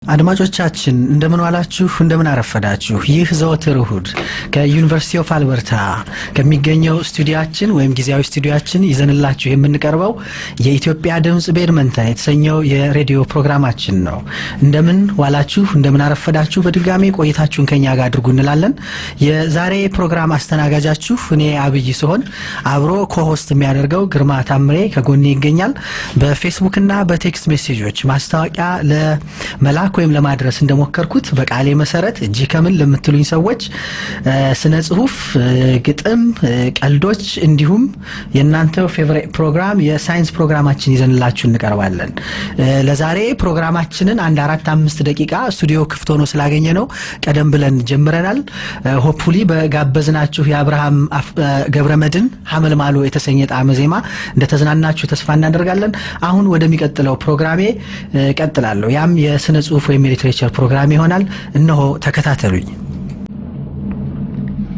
አድማጮቻችን፣ እንደምን ዋላችሁ፣ እንደምን አረፈዳችሁ። ይህ ዘወትር እሁድ ከ University of Alberta ከሚገኘው ስቱዲያችን ወይም ጊዜያዊ ስቱዲያችን ይዘንላችሁ የምንቀርበው የኢትዮጵያ ድምፅ በኤድመንተን የተሰኘው የሬዲዮ ፕሮግራማችን ነው። እንደምን ዋላችሁ፣ እንደምን አረፈዳችሁ። በድጋሚ ቆይታችሁን ከኛ ጋር አድርጉ እንላለን። የዛሬ ፕሮግራም አስተናጋጃችሁ እኔ አብይ ስሆን አብሮ co-host የሚያደርገው ግርማ ታምሬ ከጎኔ ይገኛል። በፌስቡክና በ text message ኦች ማስታወቂያ ለመላክ ወይም ለማድረስ እንደሞከርኩት በቃሌ መሰረት እጅ ከምን ለምትሉኝ ሰዎች ስነ ጽሁፍ፣ ግጥም፣ ቀልዶች እንዲሁም የእናንተው favorite ፕሮግራም የሳይንስ ፕሮግራማችን ይዘንላችሁ እንቀርባለን። ለዛሬ ፕሮግራማችንን አንድ 4 5 ደቂቃ ስቱዲዮ ክፍት ሆኖ ስላገኘነው ቀደም ብለን ጀምረናል። Hopefully በጋበዝናችሁ የአብርሃም ገብረመድህን ሀመልማሎ የተሰኘ ጣዕመ ዜማ እንደተዝናናችሁ ተስፋ እናደርጋለን። አሁን ወደሚቀጥለው ፕሮግራሜ እቀጥላለሁ። ያም የስነ ጽሁፍ ወይም የ literature ፕሮግራም ይሆናል። እነሆ ተከታተሉኝ።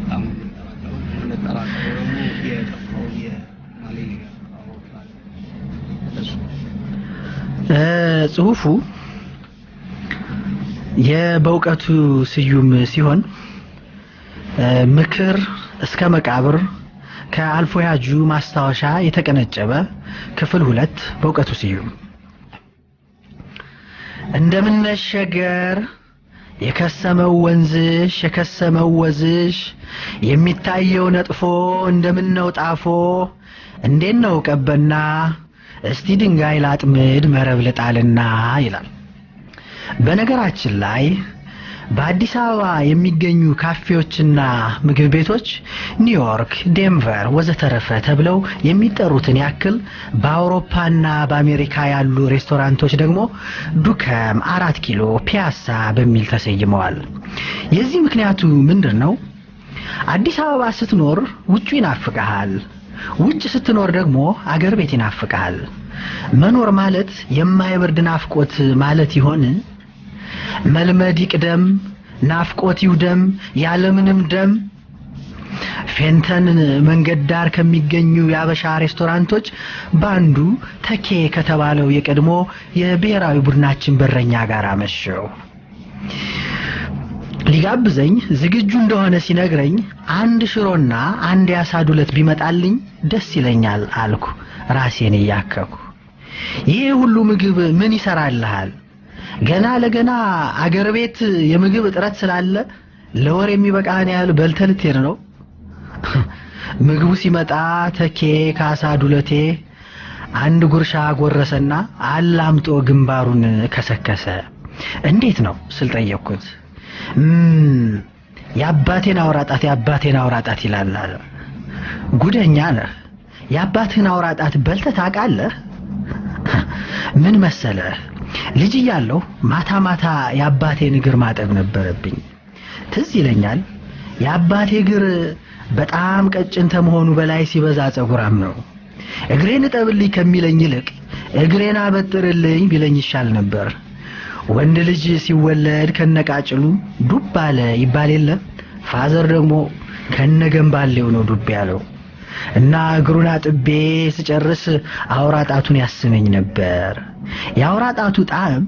በጣም የምንጠራጠረው ደግሞ የጠፋው የማሌዥያ አውሮፕላን እሱ ጽሁፉ የበእውቀቱ ስዩም ሲሆን ምክር እስከ መቃብር ከአልፎ ያጁ ማስታወሻ የተቀነጨበ፣ ክፍል 2፣ በእውቀቱ ስዩም። እንደምነሽ ሸገር፣ የከሰመው ወንዝሽ፣ የከሰመው ወዝሽ የሚታየው ነጥፎ፣ እንደምነው ጣፎ፣ እንዴት ነው ቀበና፣ እስቲ ድንጋይ ላጥምድ መረብ ልጣልና ይላል። በነገራችን ላይ በአዲስ አበባ የሚገኙ ካፌዎችና ምግብ ቤቶች ኒውዮርክ፣ ዴንቨር ወዘተረፈ ተብለው የሚጠሩትን ያክል በአውሮፓና በአሜሪካ ያሉ ሬስቶራንቶች ደግሞ ዱከም፣ አራት ኪሎ፣ ፒያሳ በሚል ተሰይመዋል። የዚህ ምክንያቱ ምንድን ነው? አዲስ አበባ ስትኖር ውጩ ይናፍቅሃል። ውጭ ስትኖር ደግሞ አገር ቤት ይናፍቅሃል። መኖር ማለት የማይበርድ ናፍቆት ማለት ይሆን? መልመድ ይቅደም፣ ናፍቆት ይውደም፣ ያለምንም ደም። ፌንተን መንገድ ዳር ከሚገኙ የአበሻ ሬስቶራንቶች በአንዱ ተኬ ከተባለው የቀድሞ የብሔራዊ ቡድናችን በረኛ ጋር አመሸሁ። ሊጋብዘኝ ዝግጁ እንደሆነ ሲነግረኝ አንድ ሽሮና አንድ የአሳ ዱለት ቢመጣልኝ ደስ ይለኛል አልኩ ራሴን እያከኩ። ይህ ሁሉ ምግብ ምን ይሰራልሃል? ገና ለገና አገር ቤት የምግብ እጥረት ስላለ ለወር የሚበቃህን ያህል በልተህ ልትሄድ ነው። ምግቡ ሲመጣ ተኬ ከአሳ ዱለቴ አንድ ጉርሻ ጎረሰና አላምጦ ግንባሩን ከሰከሰ። እንዴት ነው ስል ጠየቅኩት። የአባቴን አውራጣት፣ የአባቴን አውራጣት ይላል አለ። ጉደኛ ነህ። የአባትህን አውራጣት በልተህ ታውቃለህ? ምን መሰለህ፣ ልጅ እያለሁ ማታ ማታ የአባቴን እግር ማጠብ ነበረብኝ። ትዝ ይለኛል፣ የአባቴ እግር በጣም ቀጭን ከመሆኑ በላይ ሲበዛ ጸጉራም ነው። እግሬን እጠብልኝ ከሚለኝ ይልቅ እግሬን አበጥርልኝ ቢለኝ ይሻል ነበር። ወንድ ልጅ ሲወለድ ከነቃጭሉ ዱብ አለ ይባል የለ፣ father ደግሞ ከነገንባሌው ነው ዱብ ያለው እና እግሩን አጥቤ ስጨርስ አውራ ጣቱን ያስመኝ ነበር። የአውራ ጣቱ ጣዕም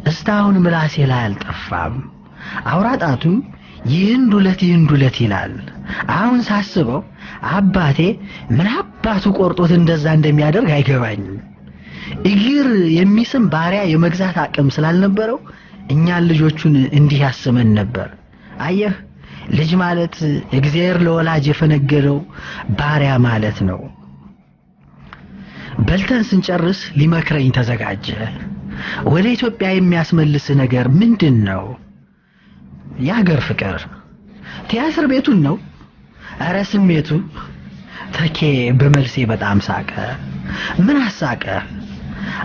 እስካሁን ምላሴ ላይ አልጠፋም። አውራ ጣቱ ይህን ዱለት ይህን ዱለት ይላል። አሁን ሳስበው አባቴ ምን አባቱ ቆርጦት እንደዛ እንደሚያደርግ አይገባኝም። እግር የሚስም ባሪያ የመግዛት አቅም ስላልነበረው እኛን ልጆቹን እንዲህ ያስመን ነበር። አየህ፣ ልጅ ማለት እግዚአብሔር ለወላጅ የፈነገለው ባሪያ ማለት ነው። በልተን ስንጨርስ ሊመክረኝ ተዘጋጀ። ወደ ኢትዮጵያ የሚያስመልስ ነገር ምንድን ነው? የአገር ፍቅር። ቲያትር ቤቱን ነው? እረ ስሜቱ። ተኬ በመልሴ በጣም ሳቀ። ምን አሳቀ?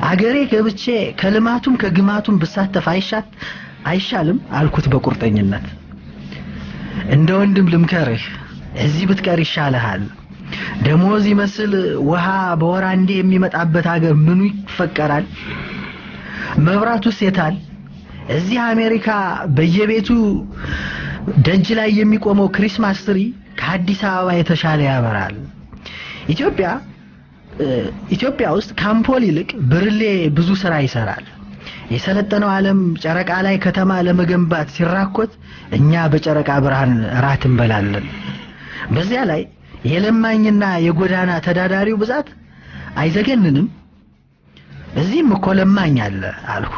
አገሬ ገብቼ ከልማቱም ከግማቱም ብሳተፍ አይሻልም አልኩት በቁርጠኝነት። እንደ ወንድም ልምከርህ፣ እዚህ ብትቀር ይሻልሃል። ደሞዝ ይመስል ውሃ በወር አንዴ የሚመጣበት ሀገር ምኑ ይፈቀራል? መብራቱስ የታል? እዚህ አሜሪካ በየቤቱ ደጅ ላይ የሚቆመው Christmas tree ከአዲስ አበባ የተሻለ ያበራል። ኢትዮጵያ ውስጥ ከአምፖል ይልቅ ብርሌ ብዙ ስራ ይሰራል። የሰለጠነው ዓለም ጨረቃ ላይ ከተማ ለመገንባት ሲራኮት እኛ በጨረቃ ብርሃን ራት እንበላለን። በዚያ ላይ የለማኝና የጎዳና ተዳዳሪው ብዛት አይዘገንንም? እዚህም እኮ ለማኝ አለ አልኩ።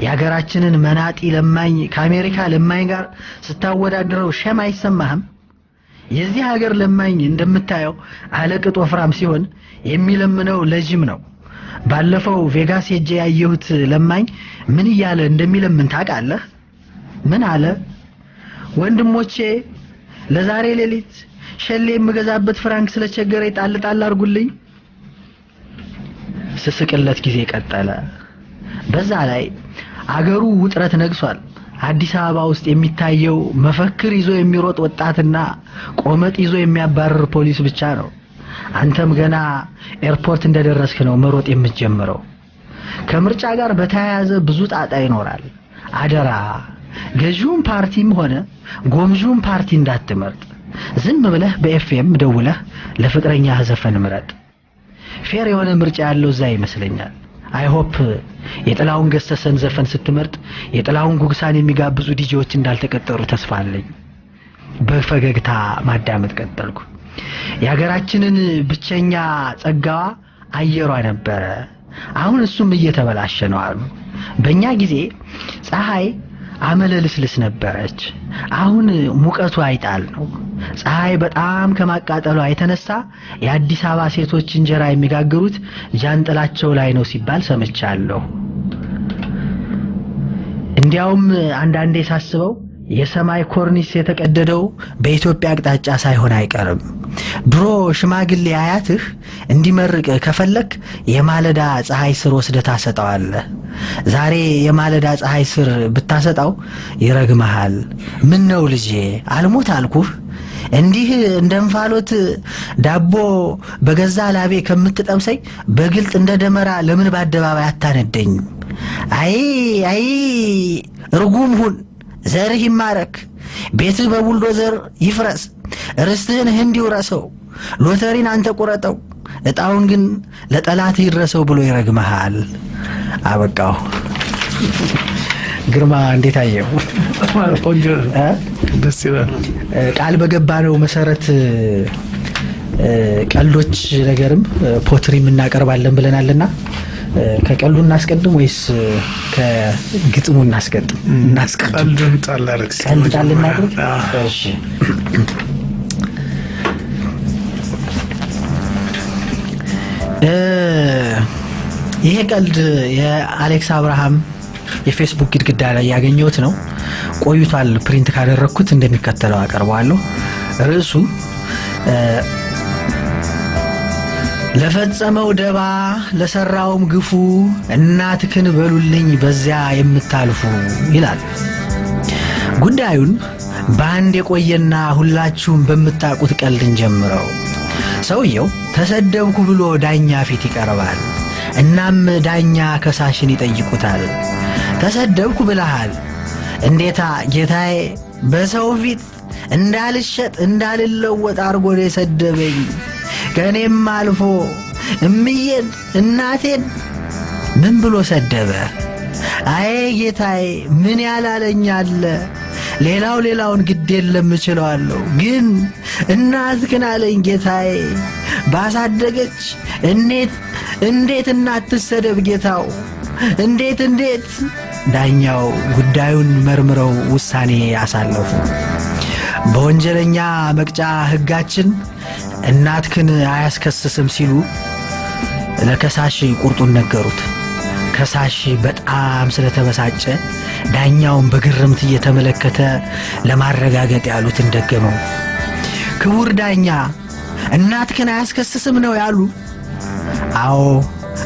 የሀገራችንን መናጢ ለማኝ ከአሜሪካ ለማኝ ጋር ስታወዳድረው shame አይሰማህም? የዚህ ሀገር ለማኝ እንደምታየው አለቅጥ ወፍራም ሲሆን የሚለምነው ለጅም ነው። ባለፈው ቬጋስ ሄጄ ያየሁት ለማኝ ምን እያለ እንደሚለምን ታውቃለህ? ምን አለ? ወንድሞቼ፣ ለዛሬ ሌሊት ሸሌ የምገዛበት ፍራንክ ስለቸገረኝ ጣል ጣል አድርጉልኝ። ስስቅለት ጊዜ ቀጠለ። በዛ ላይ አገሩ ውጥረት ነግሷል። አዲስ አበባ ውስጥ የሚታየው መፈክር ይዞ የሚሮጥ ወጣትና ቆመጥ ይዞ የሚያባርር ፖሊስ ብቻ ነው። አንተም ገና ኤርፖርት እንደደረስክ ነው መሮጥ የምትጀምረው። ከምርጫ ጋር በተያያዘ ብዙ ጣጣ ይኖራል። አደራ ገዢውን ፓርቲም ሆነ ጎምዡን ፓርቲ እንዳትመርጥ። ዝም ብለህ በኤፍኤም ደውለህ ለፍቅረኛህ ዘፈን ምረጥ። Fair የሆነ ምርጫ ያለው እዛ ይመስለኛል። I hope የጥላሁን ገሰሰን ዘፈን ስትመርጥ የጥላሁን ጉግሳን የሚጋብዙ ዲጄዎች እንዳልተቀጠሩ ተስፋ አለኝ። በፈገግታ ማዳመጥ ቀጠልኩ። የሀገራችንን ብቸኛ ጸጋዋ አየሯ ነበረ። አሁን እሱም እየተበላሸ ነው አሉ። በእኛ ጊዜ ፀሐይ አመለልስልስ ነበረች። አሁን ሙቀቱ አይጣል ነው። ፀሐይ በጣም ከማቃጠሏ የተነሳ የአዲስ አበባ ሴቶች እንጀራ የሚጋግሩት ጃንጥላቸው ላይ ነው ሲባል ሰምቻለሁ። እንዲያውም አንዳንዴ ሳስበው የሰማይ ኮርኒስ የተቀደደው በኢትዮጵያ አቅጣጫ ሳይሆን አይቀርም። ድሮ ሽማግሌ አያትህ እንዲመርቅ ከፈለክ የማለዳ ፀሐይ ስር ወስደህ ታሰጠዋለህ። ዛሬ የማለዳ ፀሐይ ስር ብታሰጣው ይረግመሃል። ምን ነው ልጄ አልሞት አልኩህ? እንዲህ እንደ እንፋሎት ዳቦ በገዛ ላቤ ከምትጠብሰኝ በግልጥ እንደ ደመራ ለምን በአደባባይ አታነደኝም? አይ አይ፣ ርጉም ሁን፣ ዘርህ ይማረክ፣ ቤትህ በቡልዶዘር ይፍረስ፣ ርስትህን ህንድ ይውረሰው፣ ሎተሪን አንተ ቁረጠው፣ እጣውን ግን ለጠላትህ ይድረሰው ብሎ ይረግመሃል። አበቃሁ። ግርማ፣ እንዴት አየው? ቆንጆ፣ ደስ ይላል። ቃል በገባነው መሰረት ቀልዶች ነገርም poetry ም እናቀርባለን ብለናልና ከቀልዱ እናስቀድም ወይስ ከግጥሙ እናስቀድም? እናስቀድም። ቀልዱን ጣል አድርግ እስኪ። ቀልድ ጣል መጀመሪያ። እናድርግ። አዎ። እሺ። ይሄ ቀልድ የአሌክስ አብርሃም የፌስቡክ ግድግዳ ላይ ያገኘሁት ነው። ቆይቷል print ካደረግኩት፣ እንደሚከተለው አቀርበዋለሁ። ርዕሱ ለፈጸመው ደባ ለሰራውም ግፉ እናትክን በሉልኝ በዚያ የምታልፉ ይላል። ጉዳዩን በአንድ የቆየና ሁላችሁም በምታውቁት ቀልድ እንጀምረው። ሰውየው ተሰደብኩ ብሎ ዳኛ ፊት ይቀርባል። እናም ዳኛ ከሳሽን ይጠይቁታል። ተሰደብኩ ብለሃል? እንዴታ ጌታዬ፣ በሰው ፊት እንዳልሸጥ እንዳልለወጥ አድርጎ ነው የሰደበኝ። ከእኔም አልፎ እምዬን እናቴን። ምን ብሎ ሰደበ? አይ ጌታዬ፣ ምን ያላለኝ አለ። ሌላው ሌላውን ግድ የለም እችለዋለሁ፣ ግን እናትህን አለኝ ጌታዬ። ባሳደገች እንዴት እንዴት እናት ትሰደብ ጌታው? እንዴት እንዴት? ዳኛው ጉዳዩን መርምረው ውሳኔ አሳለፉ። በወንጀለኛ መቅጫ ሕጋችን እናትክን አያስከስስም ሲሉ ለከሳሽ ቁርጡን ነገሩት። ከሳሽ በጣም ስለተበሳጨ ዳኛውን በግርምት እየተመለከተ ለማረጋገጥ ያሉትን ደገመው። ክቡር ዳኛ፣ እናትክን አያስከስስም ነው ያሉ? አዎ፣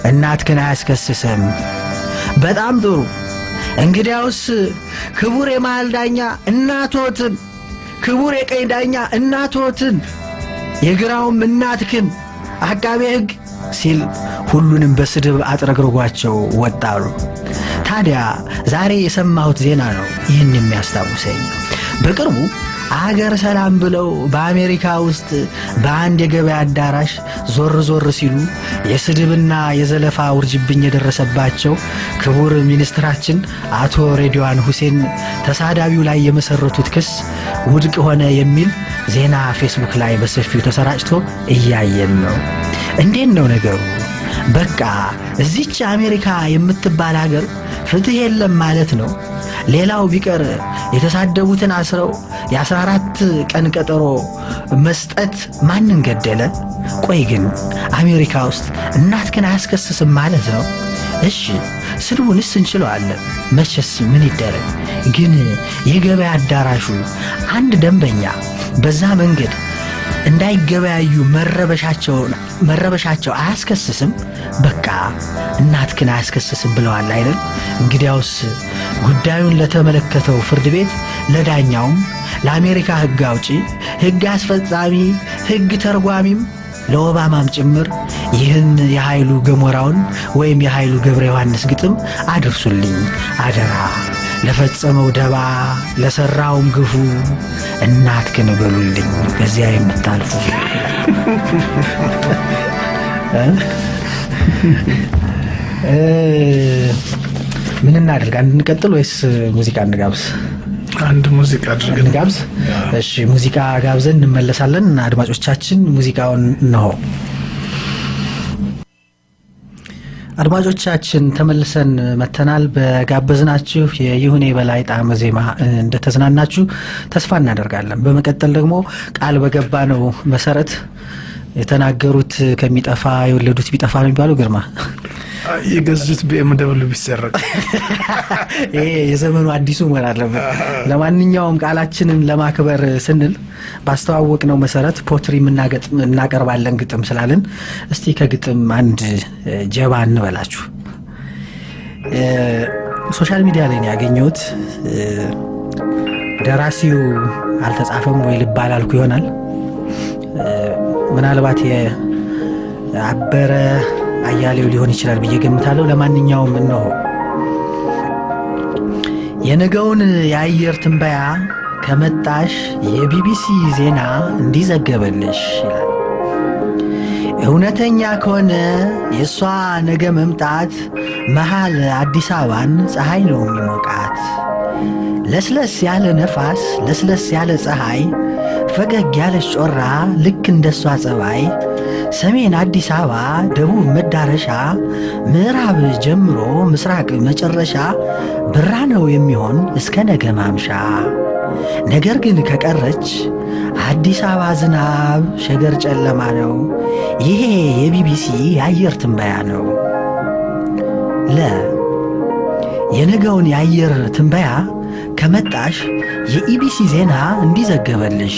እናትክን አያስከስስም። በጣም ጥሩ። እንግዲያውስ ክቡር የመሃል ዳኛ እናትዎትን፣ ክቡር የቀኝ ዳኛ እናትዎትን፣ የግራውም እናትክን፣ አቃቤ ሕግ ሲል ሁሉንም በስድብ አጥረግርጓቸው ወጣሉ። ታዲያ ዛሬ የሰማሁት ዜና ነው ይህን የሚያስታውሰኝ። በቅርቡ አገር ሰላም ብለው በአሜሪካ ውስጥ በአንድ የገበያ አዳራሽ ዞር ዞር ሲሉ የስድብና የዘለፋ ውርጅብኝ የደረሰባቸው ክቡር ሚኒስትራችን አቶ ሬድዋን ሁሴን ተሳዳቢው ላይ የመሰረቱት ክስ ውድቅ ሆነ የሚል ዜና ፌስቡክ ላይ በሰፊው ተሰራጭቶ እያየን ነው። እንዴት ነው ነገሩ? በቃ እዚች አሜሪካ የምትባል ሀገር ፍትህ የለም ማለት ነው። ሌላው ቢቀር የተሳደቡትን አስረው የ14 ቀን ቀጠሮ መስጠት ማንን ገደለ? ቆይ ግን አሜሪካ ውስጥ እናትህን አያስከስስም ማለት ነው? እሺ ስድቡንስ እንችለዋለን፣ መቼስ ምን ይደረግ። ግን የገበያ አዳራሹ አንድ ደንበኛ በዛ መንገድ እንዳይገበያዩ መረበሻቸው አያስከስስም? በቃ እናትህን አያስከስስም ብለዋል አይደል? እንግዲያውስ ጉዳዩን ለተመለከተው ፍርድ ቤት፣ ለዳኛውም፣ ለአሜሪካ ሕግ አውጪ፣ ሕግ አስፈጻሚ፣ ሕግ ተርጓሚም፣ ለኦባማም ጭምር ይህን የኃይሉ ገሞራውን ወይም የኃይሉ ገብረ ዮሐንስ ግጥም አድርሱልኝ አደራ። ለፈጸመው ደባ ለሰራውም ግፉ እናትህን በሉልኝ በዚያ የምታልፉ። ምን እናድርግ? እንቀጥል ወይስ ሙዚቃ እንጋብዝ? አንድ ሙዚቃ አድርገን እንጋብዝ። እሺ ሙዚቃ ጋብዘን እንመለሳለን። አድማጮቻችን ሙዚቃውን እነሆ። አድማጮቻችን ተመልሰን መተናል። በጋበዝናችሁ የይሁኔ በላይ ጣዕመ ዜማ እንደተዝናናችሁ ተስፋ እናደርጋለን። በመቀጠል ደግሞ ቃል በገባነው መሰረት የተናገሩት ከሚጠፋ የወለዱት ቢጠፋ ነው የሚባለው። ግርማ የገዙት BMW ቢሰረቅ ይሄ የዘመኑ አዲሱ መሆን አለበት። ለማንኛውም ቃላችንን ለማክበር ስንል ባስተዋወቅነው መሰረት poetry እናቀርባለን ግጥም ስላልን እስቲ ከግጥም አንድ ጀባ እንበላችሁ። Social media ላይ ነው ያገኘሁት። ደራሲው አልተጻፈም ወይ ልባል አልኩ ይሆናል። ምናልባት የአበረ አያሌው ሊሆን ይችላል ብዬ ገምታለሁ። ለማንኛውም እነሆ። የነገውን የአየር ትንበያ ከመጣሽ የቢቢሲ ዜና እንዲዘገበልሽ ይላል። እውነተኛ ከሆነ የሷ ነገ መምጣት መሃል አዲስ አበባን ፀሐይ ነው የሚሞቃት። ለስለስ ያለ ነፋስ፣ ለስለስ ያለ ፀሐይ፣ ፈገግ ያለች ጮራ ልክ እንደሷ ጸባይ። ሰሜን አዲስ አበባ ደቡብ መዳረሻ፣ ምዕራብ ጀምሮ ምስራቅ መጨረሻ ብራ ነው የሚሆን እስከ ነገ ማምሻ። ነገር ግን ከቀረች አዲስ አበባ ዝናብ፣ ሸገር ጨለማ ነው። ይሄ የቢቢሲ የአየር ትንበያ ነው። ለ የነገውን የአየር ትንበያ ከመጣሽ የኢቢሲ ዜና እንዲዘገበልሽ።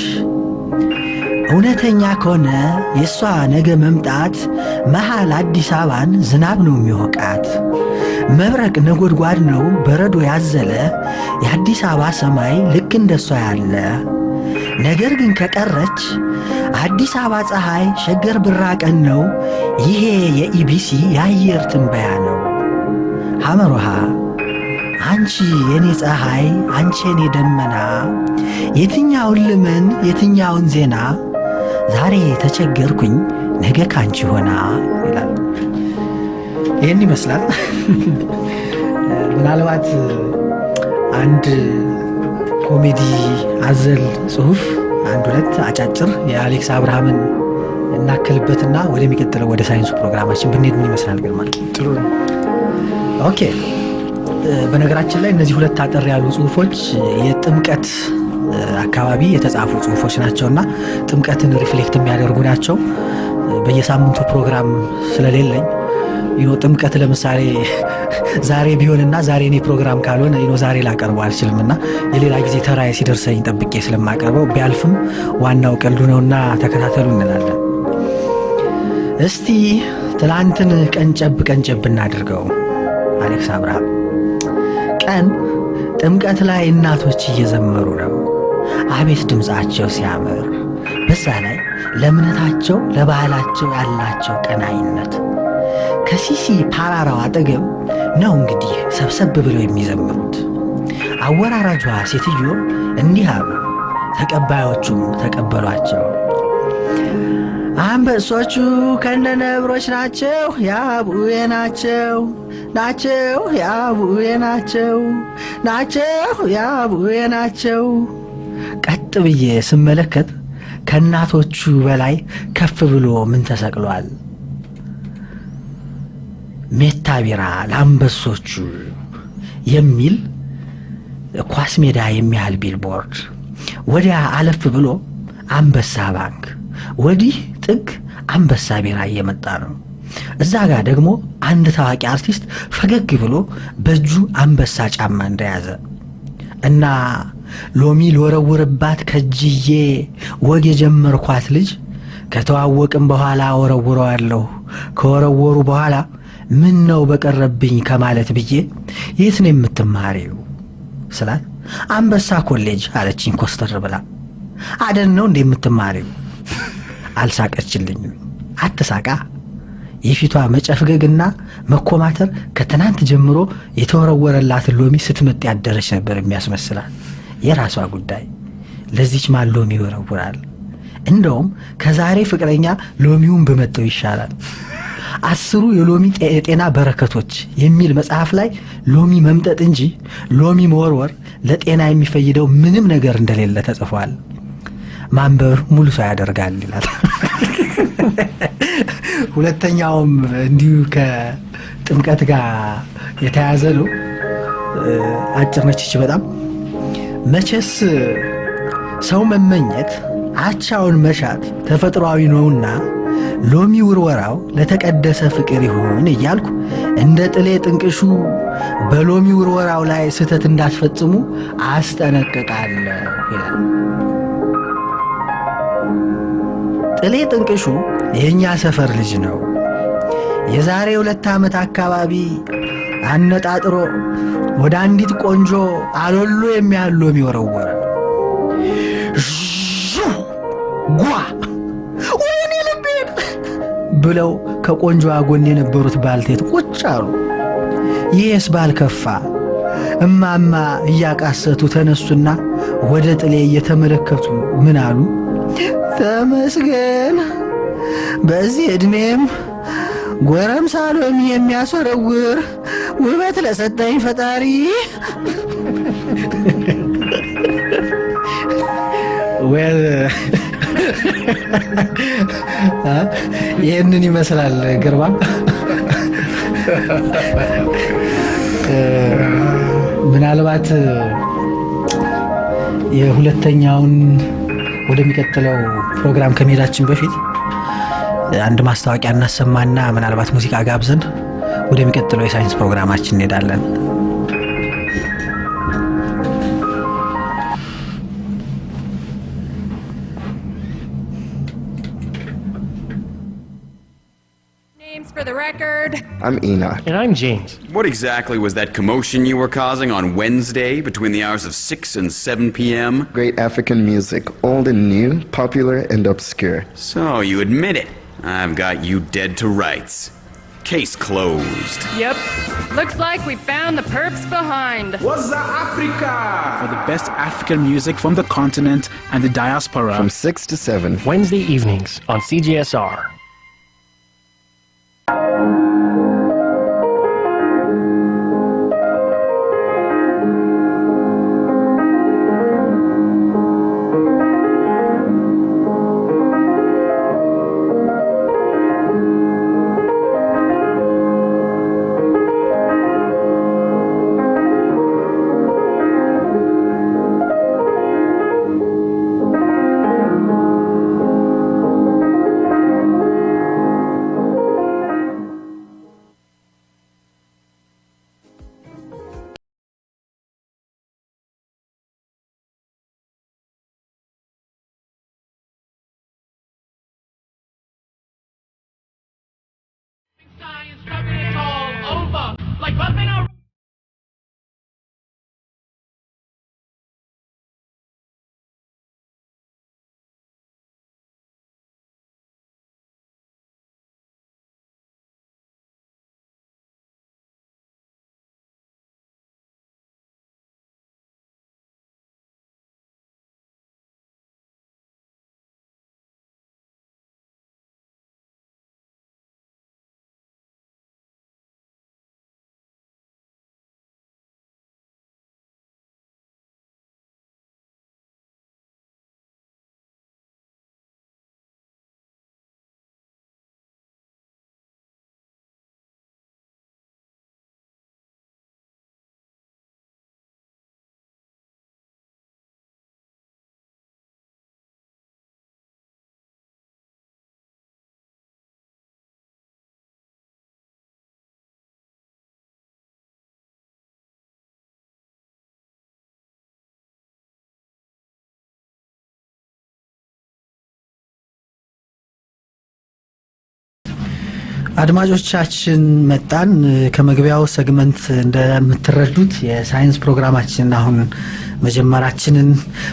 እውነተኛ ከሆነ የሷ ነገ መምጣት መሃል አዲስ አበባን ዝናብ ነው የሚወቃት። መብረቅ ነጎድጓድ ነው በረዶ ያዘለ የአዲስ አበባ ሰማይ ልክ እንደሷ ያለ። ነገር ግን ከቀረች አዲስ አበባ ፀሐይ፣ ሸገር ብራ ቀን ነው። ይሄ የኢቢሲ የአየር ትንበያ ነው። ሐመሮሃ አንቺ የኔ ፀሐይ፣ አንቺ የኔ ደመና፣ የትኛውን ልመን የትኛውን ዜና? ዛሬ ተቸገርኩኝ ነገ ካንቺ ሆና ይላል። ይህን ይመስላል። ምናልባት አንድ ኮሜዲ አዘል ጽሁፍ አንድ ሁለት አጫጭር የአሌክስ አብርሃምን እናክልበትና ወደሚቀጥለው ወደ ሳይንሱ ፕሮግራማችን ብንሄድ ምን ይመስላል ግርማ? ጥሩ ነው። Okay። በነገራችን ላይ እነዚህ ሁለት አጠር ያሉ ጽሁፎች የጥምቀት አካባቢ የተጻፉ ጽሁፎች ናቸውና ጥምቀትን reflect የሚያደርጉ ናቸው። በየሳምንቱ ፕሮግራም ስለሌለኝ ጥምቀት ለምሳሌ ዛሬ ቢሆንና ዛሬ እኔ ፕሮግራም ካልሆነ ዛሬ ላቀርበው አልችልምና የሌላ ጊዜ ተራዬ ሲደርሰኝ ጠብቄ ስለማቀርበው ቢያልፍም ዋናው ቀልዱ ነውና ተከታተሉ እንላለን። እስቲ ትላንትን ቀንጨብ ቀንጨብ እናድርገው። አሌክስ አብርሃም። ቀን ጥምቀት ላይ እናቶች እየዘመሩ ነው። አቤት ድምፃቸው ሲያምር! በዛ ላይ ለእምነታቸው ለባህላቸው ያላቸው ቀናይነት። ከሲሲ ፓራራው አጠገብ ነው እንግዲህ ሰብሰብ ብለው የሚዘምሩት። አወራራጇ ሴትዮ እንዲህ አሉ። ተቀባዮቹም ተቀበሏቸው። አንበሶቹ ከነነብሮች ናቸው፣ ያቡዬ ናቸው ናቸው፣ ያቡዬ ናቸው ናቸው፣ ያቡዬ ናቸው። ቀጥ ብዬ ስመለከት ከእናቶቹ በላይ ከፍ ብሎ ምን ተሰቅሏል? ሜታ ቢራ ለአንበሶቹ የሚል ኳስ ሜዳ የሚያህል ቢልቦርድ። ወዲያ አለፍ ብሎ አንበሳ ባንክ፣ ወዲህ ጥግ አንበሳ ቢራ እየመጣ ነው። እዛ ጋር ደግሞ አንድ ታዋቂ አርቲስት ፈገግ ብሎ በእጁ አንበሳ ጫማ እንደያዘ እና ሎሚ ልወረውርባት ከጅዬ ወግ የጀመርኳት ልጅ ከተዋወቅም በኋላ ወረውረዋለሁ፣ ከወረወሩ በኋላ ምን ነው በቀረብኝ ከማለት ብዬ የት ነው የምትማሪው ስላት አንበሳ ኮሌጅ አለችኝ ኮስተር ብላ። አደን ነው እንዴ የምትማሪው? አልሳቀችልኝም። አትሳቃ። የፊቷ መጨፍገግና መኮማተር ከትናንት ጀምሮ የተወረወረላትን ሎሚ ስትመጥ ያደረች ነበር የሚያስመስላት። የራሷ ጉዳይ። ለዚች ማን ሎሚ ይወረውራል? እንደውም ከዛሬ ፍቅረኛ ሎሚውን ብመጠው ይሻላል። 10 የሎሚ የጤና በረከቶች የሚል መጽሐፍ ላይ ሎሚ መምጠጥ እንጂ ሎሚ መወርወር ለጤና የሚፈይደው ምንም ነገር እንደሌለ ተጽፏል። ማንበብ ሙሉ ሰው ያደርጋል ይላል። ሁለተኛውም እንዲሁ ከጥምቀት ጋር የተያያዘ ነው። አጭር ነች ይቺ በጣም። መቼስ ሰው መመኘት አቻውን መሻት ተፈጥሯዊ ነውና ሎሚ ውርወራው ለተቀደሰ ፍቅር ይሁን እያልኩ እንደ ጥሌ ጥንቅሹ በሎሚ ውርወራው ላይ ስህተት እንዳትፈጽሙ አስጠነቅቃለሁ ይላል። ጥሌ ጥንቅሹ የኛ ሰፈር ልጅ ነው። የዛሬ 2 ዓመት አካባቢ አነጣጥሮ ወደ አንዲት ቆንጆ አሎሎ የሚያህል ሎሚ ወረወረ። ጓ ወይኔ ልቤን ብለው ከቆንጆዋ ጎን የነበሩት ባልቴት ቁጭ አሉ። ይህስ ባል ከፋ። እማማ እያቃሰቱ ተነሱና ወደ ጥሌ እየተመለከቱ ምን አሉ? ተመስገን፣ በዚህ እድሜም ጎረምሳ ሎሚ የሚያስወረውር ውበት ለሰጠኝ ፈጣሪ። ይህንን ይመስላል ግርማ። ምናልባት የሁለተኛውን ወደሚቀጥለው ፕሮግራም ከመሄዳችን በፊት አንድ ማስታወቂያ እናሰማና ምናልባት ሙዚቃ ጋብዘን ወደሚቀጥለው የሳይንስ ፕሮግራማችን እንሄዳለን። Names for the record. I'm Enoch. And I'm James. What exactly was that commotion you were causing on Wednesday between the hours of 6 and 7 p.m.? Great African music, old and new, popular and obscure. So you admit it. I've got you dead to rights. Case closed. Yep. Looks like we found the perps behind. What's up, Africa? For the best African music from the continent and the diaspora. From 6 to 7. Wednesday evenings on CJSR. Science rubbing it all over, like rubbing a አድማጮቻችን መጣን። ከመግቢያው segment እንደምትረዱት የሳይንስ ፕሮግራማችንን አሁን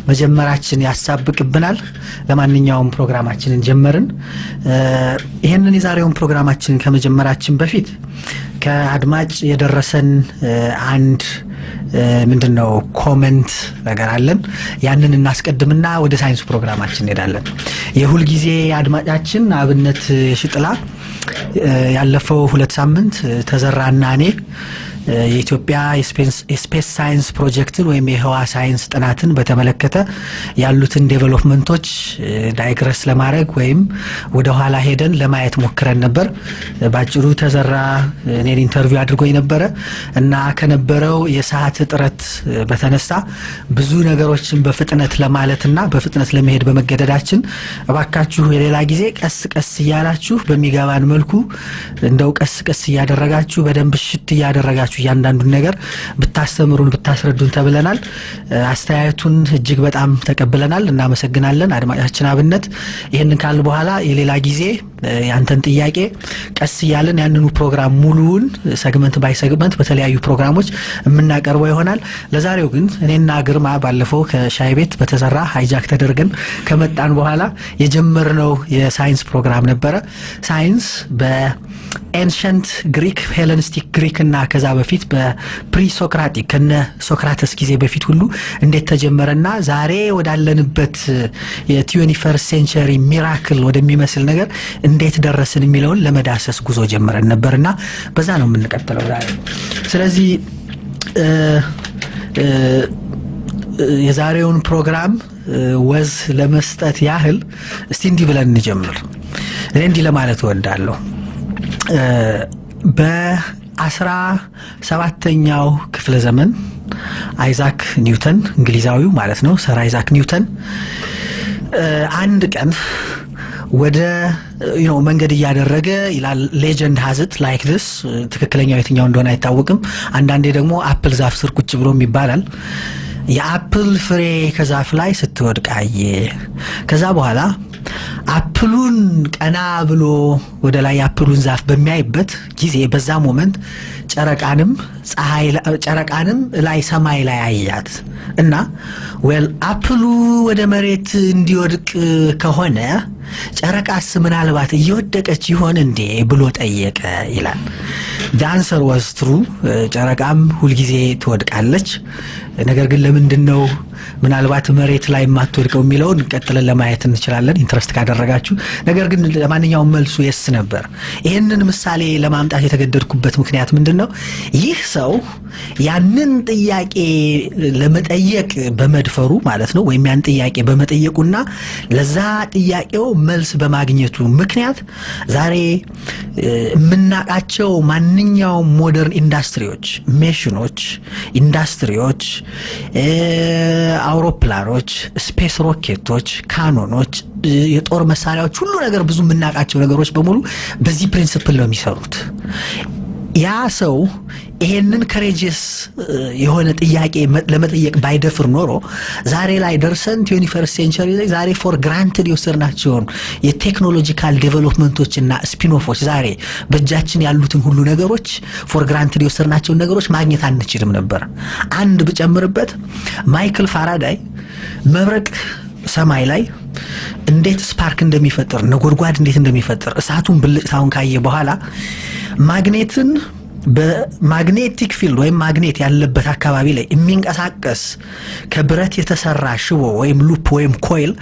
መጀመራችን ያሳብቅብናል። ለማንኛውም ፕሮግራማችንን ጀመርን። ይህንን የዛሬውን ፕሮግራማችንን ከመጀመራችን በፊት ከአድማጭ የደረሰን አንድ ምንድነው comment ነገር አለን። ያንን እናስቀድምና ወደ ሳይንስ ፕሮግራማችን እንሄዳለን። የሁል ጊዜ አድማጫችን አብነት ሽጥላ ያለፈው 2 ሳምንት ተዘራና እኔ የኢትዮጵያ የ space science ፕሮጀክትን ወይም የህዋ ሳይንስ ጥናትን በተመለከተ ያሉትን development ኦች digress ለማድረግ ወይም ወደ ኋላ ሄደን ለማየት ሞክረን ነበር። ባጭሩ ተዘራ እኔን interview አድርጎኝ ነበረ እና ከነበረው የሰዓት እጥረት በተነሳ ብዙ ነገሮችን በፍጥነት ለማለትና በፍጥነት ለመሄድ በመገደዳችን እባካችሁ የሌላ ጊዜ ቀስ ቀስ እያላችሁ በሚገባን መልኩ እንደው ቀስ ቀስ እያደረጋችሁ በደንብ ሽት እያደረጋችሁ እያንዳንዱን ነገር ብታስተምሩን ብታስረዱን ተብለናል። አስተያየቱን እጅግ በጣም ተቀብለናል። እናመሰግናለን አድማጫችን አብነት። ይህንን ካልን በኋላ የሌላ ጊዜ ያንተን ጥያቄ ቀስ እያልን ያንኑ ፕሮግራም ሙሉውን segment by segment በተለያዩ ፕሮግራሞች የምናቀርበው ይሆናል። ለዛሬው ግን እኔና ግርማ ባለፈው ከሻይ ቤት በተዘራ hijack ተደርገን ከመጣን በኋላ የጀመርነው የሳይንስ ፕሮግራም ነበረ። ሳይንስ በ ancient Greek፣ Hellenistic Greek እና ከዛ በፊት በ pre-Socratic ከነ ሶክራተስ ጊዜ በፊት ሁሉ እንዴት ተጀመረና ዛሬ ወዳለንበት የ 21st century miracle ወደሚመስል ነገር እንዴት ደረስን የሚለውን ለመዳሰስ ጉዞ ጀምረን ነበርና በዛ ነው የምንቀጥለው ዛሬ። ስለዚህ የዛሬውን ፕሮግራም ወዝ ለመስጠት ያህል እስቲ እንዲህ ብለን እንጀምር። እኔ እንዲህ ለማለት እወዳለሁ። በ17ኛው ክፍለ ዘመን አይዛክ ኒውተን፣ እንግሊዛዊው ማለት ነው፣ Sir አይዛክ ኒውተን አንድ ቀን ወደ መንገድ እያደረገ ይላል፣ legend has it like this፣ ትክክለኛው የትኛው እንደሆነ አይታወቅም። አንዳንዴ ደግሞ apple ዛፍ ስር ቁጭ ብሎም ይባላል። የ apple ፍሬ ከዛፍ ላይ ስትወድቅ አየ። ከዛ በኋላ apple ኡን ቀና ብሎ ወደ ላይ የ apple ኡን ዛፍ በሚያይበት ጊዜ በዛ moment ጨረቃንም ፀሐይ ጨረቃንም ላይ ሰማይ ላይ አያት እና well፣ apple ኡ ወደ መሬት እንዲወድቅ ከሆነ ጨረቃስ ምናልባት እየወደቀች ይሆን እንዴ ብሎ ጠየቀ ይላል። The answer was true። ጨረቃም ሁልጊዜ ትወድቃለች። ነገር ግን ለምንድን ነው ምናልባት መሬት ላይ የማትወድቀው የሚለውን ቀጥለን ለማየት እንችላለን interest ካደረጋችሁ። ነገር ግን ለማንኛውም መልሱ yes ነበር። ይህንን ምሳሌ ለማምጣት የተገደድኩበት ምክንያት ምንድን ነው? ይህ ሰው ያንን ጥያቄ ለመጠየቅ በመድፈሩ ማለት ነው፣ ወይም ያን ጥያቄ በመጠየቁና ለዛ ጥያቄው መልስ በማግኘቱ ምክንያት ዛሬ የምናውቃቸው ማንኛውም modern ኢንዱስትሪዎች፣ ሜሽኖች፣ ኢንዱስትሪዎች፣ አውሮፕላኖች፣ space ሮኬቶች፣ cannon ኦች፣ የጦር መሳሪያዎች፣ ሁሉ ነገር፣ ብዙ የምናውቃቸው ነገሮች በሙሉ በዚህ principle ነው የሚሰሩት። ያ ሰው ይሄንን courageous የሆነ ጥያቄ ለመጠየቅ ባይደፍር ኖሮ ዛሬ ላይ ደርሰን 21st century ላይ ዛሬ for granted የወሰድናቸውን የ technological development ኦች እና spin-off ኦች፣ ዛሬ በእጃችን ያሉትን ሁሉ ነገሮች፣ for granted የወሰድናቸውን ነገሮች ማግኘት አንችልም ነበር። አንድ ብጨምርበት፣ ማይክል ፋራዳይ መብረቅ ሰማይ ላይ እንዴት spark እንደሚፈጥር፣ ነጎድጓድ እንዴት እንደሚፈጥር፣ እሳቱን ብልጭታውን ካየ በኋላ ማግኔትን በ magnetic field ወይም ማግኔት ያለበት አካባቢ ላይ የሚንቀሳቀስ ከብረት የተሰራ ሽቦ ወይም loop ወይም coil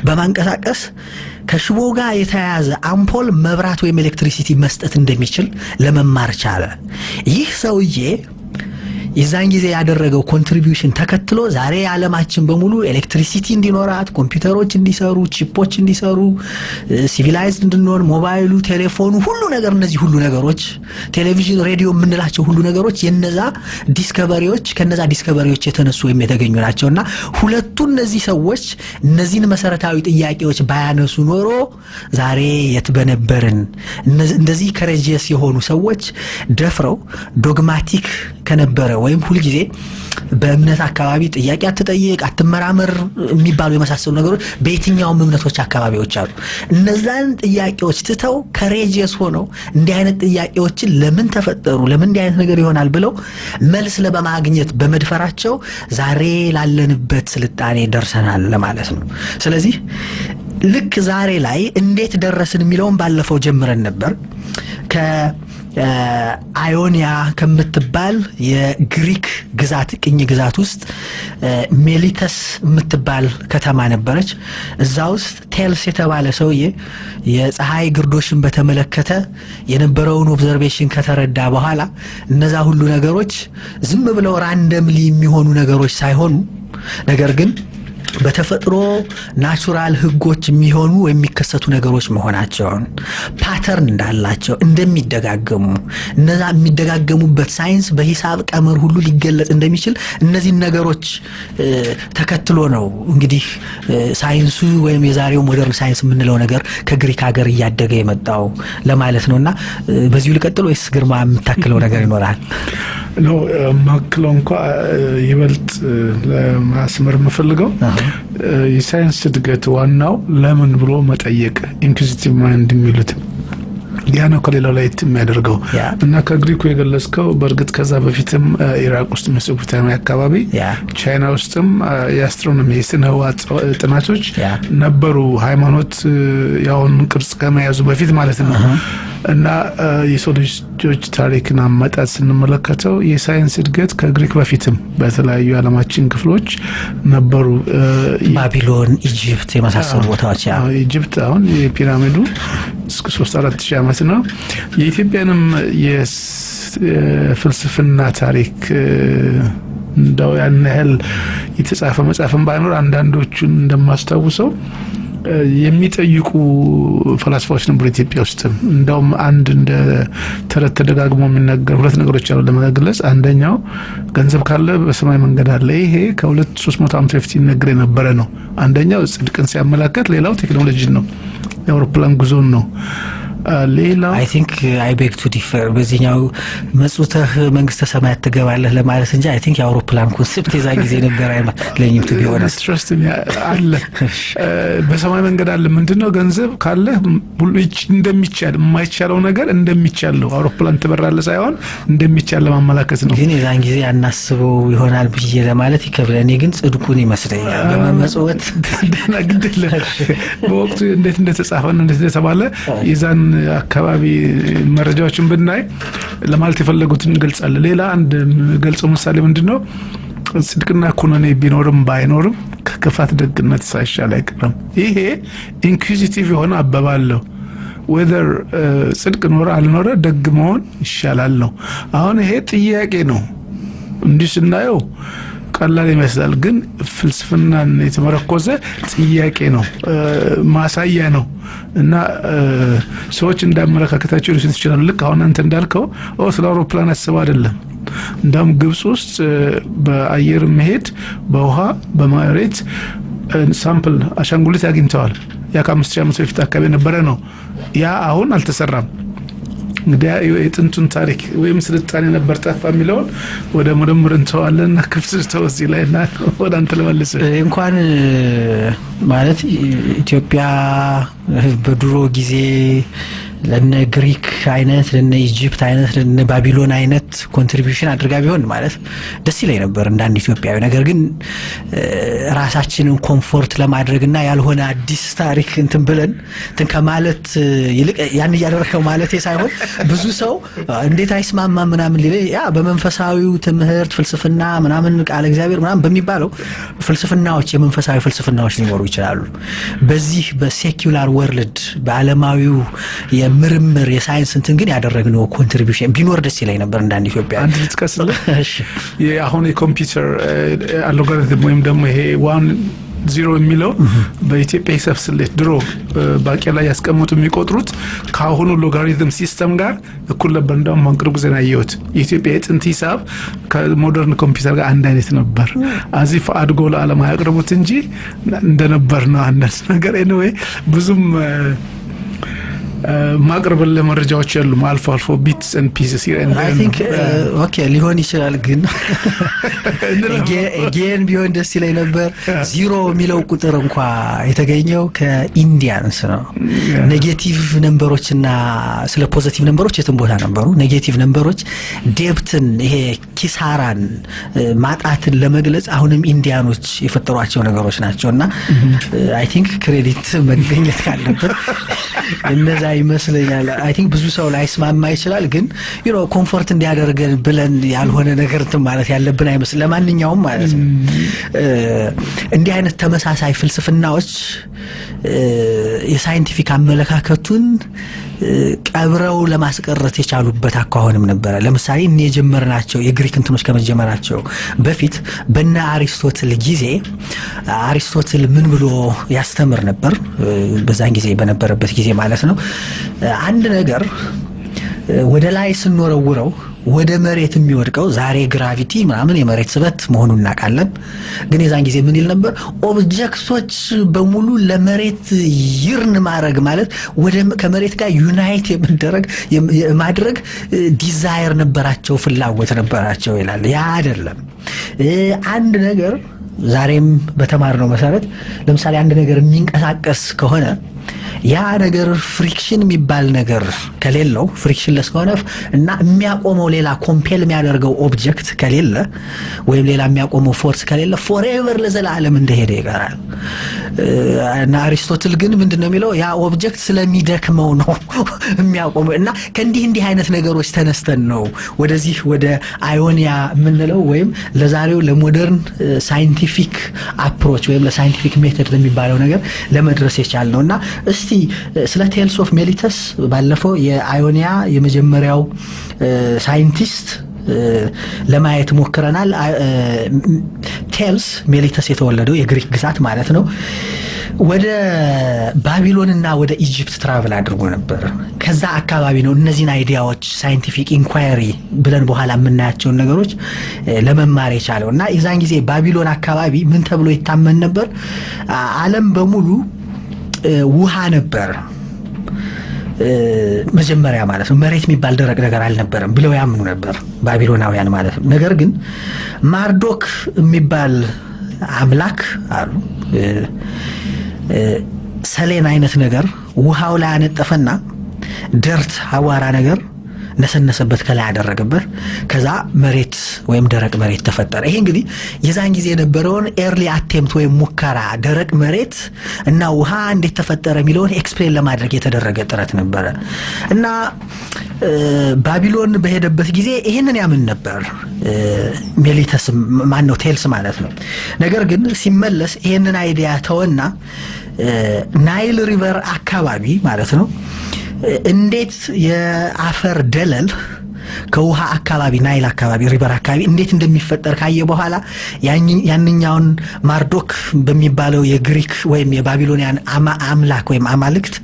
በማንቀሳቀስ ከሽቦ ጋር የተያያዘ አምፖል መብራት ወይም electricity መስጠት እንደሚችል ለመማር ቻለ። ይህ ሰውዬ የዛን ጊዜ ያደረገው contribution ተከትሎ ዛሬ ዓለማችን በሙሉ electricity እንዲኖራት፣ ኮምፒውተሮች እንዲሰሩ፣ chip ኦች እንዲሰሩ፣ civilized እንድንሆን፣ ሞባይሉ፣ ቴሌፎኑ፣ ሁሉ ነገር፣ እነዚህ ሁሉ ነገሮች፣ ቴሌቪዥን፣ ሬዲዮ የምንላቸው ሁሉ ነገሮች የነዛ discovery ዎች ከነዛ discovery ዎች የተነሱ ወይም የተገኙ ናቸው። እና ሁለቱ እነዚህ ሰዎች እነዚህን መሰረታዊ ጥያቄዎች ባያነሱ ኖሮ ዛሬ የት በነበርን? እንደዚህ courageous የሆኑ ሰዎች ደፍረው dogmatic ከነበረ ወይም ወይም ሁልጊዜ በእምነት አካባቢ ጥያቄ አትጠይቅ፣ አትመራመር የሚባሉ የመሳሰሉ ነገሮች በየትኛውም እምነቶች አካባቢዎች አሉ። እነዛን ጥያቄዎች ትተው courageous ሆነው እንዲህ አይነት ጥያቄዎችን ለምን ተፈጠሩ፣ ለምን እንዲህ አይነት ነገር ይሆናል ብለው መልስ ለማግኘት በመድፈራቸው ዛሬ ላለንበት ስልጣኔ ደርሰናል ለማለት ነው። ስለዚህ ልክ ዛሬ ላይ እንዴት ደረስን የሚለውን ባለፈው ጀምረን ነበር። ከአዮኒያ ከምትባል የግሪክ ግዛት፣ ቅኝ ግዛት ውስጥ ሜሊተስ የምትባል ከተማ ነበረች። እዛ ውስጥ ቴልስ የተባለ ሰውዬ የፀሐይ ግርዶሽን በተመለከተ የነበረውን observation ከተረዳ በኋላ እነዛ ሁሉ ነገሮች ዝም ብለው randomly የሚሆኑ ነገሮች ሳይሆኑ ነገር ግን በተፈጥሮ natural ህጎች የሚሆኑ የሚከሰቱ ነገሮች መሆናቸውን፣ pattern እንዳላቸው፣ እንደሚደጋገሙ፣ እነዛ የሚደጋገሙበት ሳይንስ በሂሳብ ቀመር ሁሉ ሊገለጽ እንደሚችል እነዚህን ነገሮች ተከትሎ ነው እንግዲህ ሳይንሱ ወይም የዛሬው modern science የምንለው ነገር ከግሪክ ሀገር እያደገ የመጣው ለማለት ነው። እና በዚሁ ልቀጥል ወይስ ግርማ የምታክለው ነገር ይኖራል? No፣ ማክለው እንኳ ይበልጥ ለማስመር የምፈልገው የሳይንስ እድገት ዋናው ለምን ብሎ መጠየቅ፣ inquisitive mind የሚሉት ያ ነው ከሌላው ለየት የሚያደርገው። እና ከግሪኩ የገለጽከው በእርግጥ ከዛ በፊትም ኢራቅ ውስጥ፣ ሜሶፖታሚያ አካባቢ፣ ቻይና ውስጥም የ astronomy፣ የስነ ህዋ ጥናቶች ነበሩ። ሃይማኖት ያሁን ቅርጽ ከመያዙ በፊት ማለት ነው። እና የሰው ልጆች ታሪክን አመጣጥ ስንመለከተው የሳይንስ እድገት ከግሪክ በፊትም በተለያዩ የዓለማችን ክፍሎች ነበሩ። ባቢሎን፣ Egypt የመሳሰሉ ቦታዎች። Egypt አሁን የፒራሚዱ እስከ 3-4 ሺህ ዓመት ነው። የኢትዮጵያንም የፍልስፍና ታሪክ እንደው ያን ያህል የተጻፈ መጽሐፍን ባይኖር አንዳንዶቹን እንደማስታውሰው የሚጠይቁ ፈላስፋዎች ነበሩ ኢትዮጵያ ውስጥም። እንደውም አንድ እንደ ተረት ተደጋግሞ የሚነገር ሁለት ነገሮች አሉ ለመግለጽ። አንደኛው ገንዘብ ካለ በሰማይ መንገድ አለ። ይሄ ከ200-300 ዓመት በፊት ይነገር የነበረ ነው። አንደኛው ጽድቅን ሲያመላከት፣ ሌላው ቴክኖሎጂን ነው፣ የአውሮፕላን ጉዞን ነው። ሌላው I think I beg to differ። በዚህኛው መጽውተህ መንግስተ ሰማያት ትገባለህ ለማለት እንጂ I think የአውሮፕላን concept የዛ ጊዜ ነበር አይመስለኝም to be honest። Trust አለ፣ በሰማይ መንገድ አለ። ምንድነው? ገንዘብ ካለ ሁሉ እንደሚቻል፣ የማይቻለው ነገር እንደሚቻል ነው። አውሮፕላን ትበራለህ ሳይሆን እንደሚቻል ለማመላከት ነው። ግን የዛን ጊዜ አናስበው ይሆናል ብዬ ለማለት ይከብዳል። እኔ ግን ጽድቁን ይመስለኛል በመመጽወት። ደህና፣ ግድ የለም። በወቅቱ እንዴት እንደተጻፈና እንዴት እንደተባለ የዛን አካባቢ መረጃዎችን ብናይ ለማለት የፈለጉትን እንገልጻለን። ሌላ አንድ ገልጸው ምሳሌ ምንድን ነው? ጽድቅና ኩነኔ ቢኖርም ባይኖርም ከክፋት ደግነት ሳይሻል አይቀርም። ይሄ inquisitive የሆነ አባባል ነው። Whether ጽድቅ ኖረ አልኖረ ደግ መሆን ይሻላል ነው። አሁን ይሄ ጥያቄ ነው። እንዲህ ስናየው ቀላል ይመስላል፣ ግን ፍልስፍናን የተመረኮዘ ጥያቄ ነው፣ ማሳያ ነው። እና ሰዎች እንዳመለካከታቸው ሊወስዱት ይችላሉ። ልክ አሁን አንተ እንዳልከው ስለ አውሮፕላን አስበው አይደለም። እንዳውም ግብጽ ውስጥ በአየር መሄድ፣ በውሃ፣ በመሬት sample አሻንጉሊት አግኝተዋል። ያ ከ5,000 ዓመት በፊት አካባቢ የነበረ ነው። ያ አሁን አልተሰራም። እንግዲህ የጥንቱን ታሪክ ወይም ስልጣኔ ነበር ጠፋ የሚለውን ወደ ምርምር እንተዋለን እና ክፍት ተው እዚህ ላይ እና ወደ አንተ ልመልስ። እንኳን ማለት ኢትዮጵያ በድሮ ጊዜ ለነ ግሪክ አይነት፣ ለነ Egypt አይነት፣ ለነ ባቢሎን አይነት contribution አድርጋ ቢሆን ማለት ደስ ይለኝ ነበር እንደ አንድ ኢትዮጵያዊ። ነገር ግን ራሳችንን comfort ለማድረግና ያልሆነ አዲስ ታሪክ እንትን ብለን እንትን ከማለት ይልቅ፣ ያን እያደረግከው ማለቴ ሳይሆን፣ ብዙ ሰው እንዴት አይስማማ ምናምን ሊል፣ ያ በመንፈሳዊው ትምህርት ፍልስፍና ምናምን ቃለ እግዚአብሔር ምናምን በሚባለው ፍልስፍናዎች የመንፈሳዊ ፍልስፍናዎች ሊኖሩ ይችላሉ። በዚህ በ secular world፣ በዓለማዊው የምርምር የሳይንስ እንትን ግን ያደረግነው contribution ቢኖር ደስ ይለኝ ነበር እንደ አንድ ኢትዮጵያ። አንድ ልጥቀስልህ። አሁን የኮምፒውተር አልጎሪትም ወይም ደግሞ ይሄ one zero የሚለው በኢትዮጵያ ሂሳብ ስሌት ድሮ ባቄላ ያስቀምጡ የሚቆጥሩት ከአሁኑ logarithm system ጋር እኩል ነበር። እንደውም አሁን ቅርብ ጊዜ ነው ያየሁት። የኢትዮጵያ የጥንት ሂሳብ ከ modern ኮምፒውተር ጋር አንድ አይነት ነበር። As if አድጎ ለዓለም አያቅርቡት እንጂ እንደነበር ነው አንዳንድ ነገር። Anyway ብዙም ማቅረብልህ መረጃዎች የሉም። አልፎ አልፎ bits bits and pieces here and I think okay ሊሆን ይችላል፣ ግን again ቢሆን ደስ ይለኝ ነበር። ዚሮ የሚለው ቁጥር እንኳ የተገኘው ከ Indians ነው። Negative number ኦች እና ስለ positive number ኦች የትም ቦታ ነበሩ። Negative number ኦች debt ን፣ ይሄ ኪሳራን፣ ማጣትን ለመግለጽ አሁንም Indian ኦች የፈጠሯቸው ነገሮች ናቸው። እና I think credit መገኘት ካለበት እነዛ ይመስለኛል። I think ብዙ ሰው ላይስማማ ይችላል፣ ግን comfort እንዲያደርገን ብለን ያልሆነ ነገር እንትን ማለት ያለብን አይመስል። ለማንኛውም ማለት ነው እንዲህ አይነት ተመሳሳይ ፍልስፍናዎች የ scientific አመለካከቱን ቀብረው ለማስቀረት የቻሉበት አኳኋንም ነበረ። ለምሳሌ እኔ የጀመርናቸው የግሪክ እንትኖች ከመጀመራቸው በፊት በነ አሪስቶትል ጊዜ አሪስቶትል ምን ብሎ ያስተምር ነበር? በዛን ጊዜ በነበረበት ጊዜ ማለት ነው። አንድ ነገር ወደ ላይ ስንወረውረው ወደ መሬት የሚወድቀው፣ ዛሬ gravity ምናምን የመሬት ስበት መሆኑን እናውቃለን። ግን የዛን ጊዜ ምን ይል ነበር? Object ኦች በሙሉ ለመሬት yearn ማድረግ ማለት ወደ ከመሬት ጋር unite የመደረግ የማድረግ desire ነበራቸው፣ ፍላጎት ነበራቸው ይላል። ያ አይደለም። አንድ ነገር ዛሬም በተማርነው መሰረት ለምሳሌ አንድ ነገር የሚንቀሳቀስ ከሆነ ያ ነገር friction የሚባል ነገር ከሌለው፣ frictionless ከሆነ እና የሚያቆመው ሌላ compel የሚያደርገው object ከሌለ ወይም ሌላ የሚያቆመው force ከሌለ forever ለዘላለም እንደሄደ ይቀራል። እና አሪስቶትል ግን ምንድን ነው የሚለው? ያ object ስለሚደክመው ነው የሚያቆመው። እና ከእንዲህ እንዲህ አይነት ነገሮች ተነስተን ነው ወደዚህ ወደ አዮኒያ የምንለው ወይም ለዛሬው ለ modern scientific approach ወይም ለ scientific method ለሚባለው ነገር ለመድረስ የቻልነው። እና እስቲ ስለ Thales of Miletus ባለፈው የአዮኒያ የመጀመሪያው scientist ለማየት ሞክረናል። Thales Miletus የተወለደው የግሪክ ግዛት ማለት ነው፣ ወደ ባቢሎንና ወደ Egypt travel አድርጎ ነበር። ከዛ አካባቢ ነው እነዚህን idea ዎች scientific inquiry ብለን በኋላ የምናያቸውን ነገሮች ለመማር የቻለው። እና የዛን ጊዜ ባቢሎን አካባቢ ምን ተብሎ ይታመን ነበር? ዓለም በሙሉ ውሃ ነበር መጀመሪያ ማለት ነው። መሬት የሚባል ደረቅ ነገር አልነበረም ብለው ያምኑ ነበር ባቢሎናውያን ማለት ነው። ነገር ግን ማርዶክ የሚባል አምላክ አሉ ሰሌን አይነት ነገር ውሃው ላይ አነጠፈና dirt አቧራ ነገር ነሰነሰበት፣ ከላይ ያደረገበት። ከዛ መሬት ወይም ደረቅ መሬት ተፈጠረ። ይሄ እንግዲህ የዛን ጊዜ የነበረውን early attempt ወይም ሙከራ ደረቅ መሬት እና ውሃ እንዴት ተፈጠረ የሚለውን explain ለማድረግ የተደረገ ጥረት ነበረ። እና ባቢሎን በሄደበት ጊዜ ይህንን ያምን ነበር ሜሊተስ፣ ማን ነው፣ Thales ማለት ነው። ነገር ግን ሲመለስ ይህንን idea ተወና Nile River አካባቢ ማለት ነው እንዴት የአፈር ደለል ከውሃ አካባቢ፣ ናይል አካባቢ፣ river አካባቢ እንዴት እንደሚፈጠር ካየ በኋላ ያንኛውን ማርዶክ በሚባለው የግሪክ ወይም የ Babylonian አምላክ ወይም አማልክት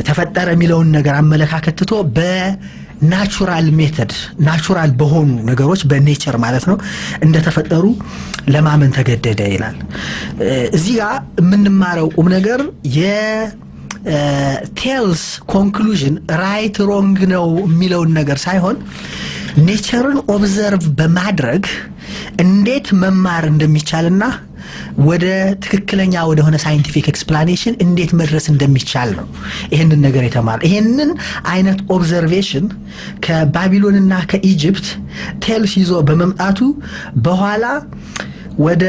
ተፈጠረ የሚለውን ነገር አመለካከት ትቶ በ natural method፣ natural በሆኑ ነገሮች፣ በ nature ማለት ነው እንደተፈጠሩ ለማመን ተገደደ ይላል። እዚህ ጋር የምንማረው ቁም ነገር የ Thales conclusion right wrong ነው የሚለውን ነገር ሳይሆን nature ን observe በማድረግ እንዴት መማር እንደሚቻልና ወደ ትክክለኛ ወደሆነ scientific explanation እንዴት መድረስ እንደሚቻል ነው ይህንን ነገር የተማረ። ይህንን አይነት observation ከባቢሎንና ከ Egypt Thales ይዞ በመምጣቱ በኋላ ወደ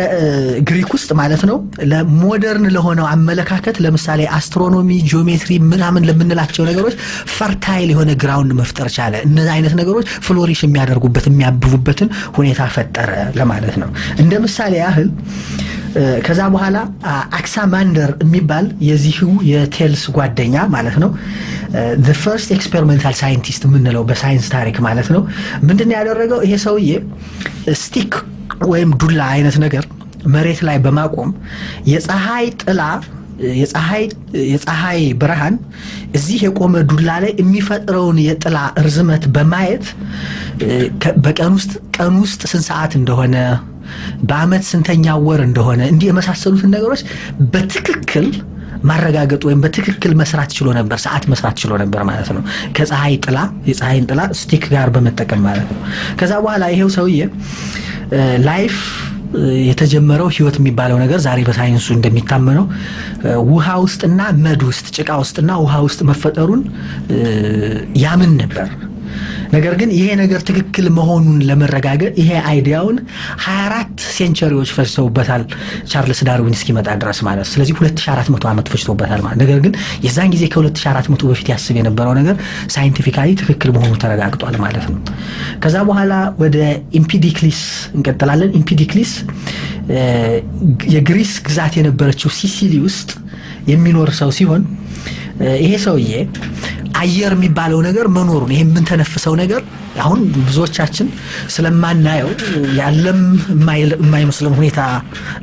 ግሪክ ውስጥ ማለት ነው ለ modern ለሆነው አመለካከት፣ ለምሳሌ astronomy፣ geometry ምናምን ለምንላቸው ነገሮች fertile የሆነ ground መፍጠር ቻለ። እነዚህ አይነት ነገሮች flourish የሚያደርጉበት፣ የሚያብቡበትን ሁኔታ ፈጠረ ለማለት ነው። እንደ ምሳሌ ያህል ከዛ በኋላ አክሳማንደር የሚባል የዚሁ የ Thales ጓደኛ ማለት ነው፣ first experimental scientist የምንለው በሳይንስ ታሪክ ማለት ነው፣ ምንድን ነው ያደረገው? ይሄ ሰውዬ stick ወይም ዱላ አይነት ነገር መሬት ላይ በማቆም የፀሐይ ጥላ፣ የፀሐይ ብርሃን እዚህ የቆመ ዱላ ላይ የሚፈጥረውን የጥላ እርዝመት በማየት በቀን ውስጥ ቀን ውስጥ ስንት ሰዓት እንደሆነ፣ በአመት ስንተኛ ወር እንደሆነ እንዲህ የመሳሰሉትን ነገሮች በትክክል ማረጋገጥ ወይም በትክክል መስራት ችሎ ነበር፣ ሰዓት መስራት ችሎ ነበር ማለት ነው። ከፀሐይ ጥላ፣ የፀሐይን ጥላ stick ጋር በመጠቀም ማለት ነው። ከዛ በኋላ ይሄው ሰውዬ life የተጀመረው፣ ህይወት የሚባለው ነገር ዛሬ በሳይንሱ እንደሚታመነው ውሃ ውስጥና mud ውስጥ፣ ጭቃ ውስጥና ውሃ ውስጥ መፈጠሩን ያምን ነበር። ነገር ግን ይሄ ነገር ትክክል መሆኑን ለመረጋገጥ ይሄ idea ውን 24 century ዎች ፈጅተውበታል ቻርልስ ዳርዊን እስኪመጣ ድረስ ማለት። ስለዚህ 2400 ዓመት ፈጅተውበታል ማለት። ነገር ግን የዛን ጊዜ ከ2400 በፊት ያስብ የነበረው ነገር scientifically ትክክል መሆኑ ተረጋግጧል ማለት ነው። ከዛ በኋላ ወደ ኢምፒዲክሊስ እንቀጥላለን። ኢምፒዲክሊስ የግሪስ ግዛት የነበረችው ሲሲሊ ውስጥ የሚኖር ሰው ሲሆን ይሄ ሰውዬ አየር የሚባለው ነገር መኖሩን፣ ይሄ የምንተነፍሰው ነገር፣ አሁን ብዙዎቻችን ስለማናየው ያለም የማይመስለን ሁኔታ፣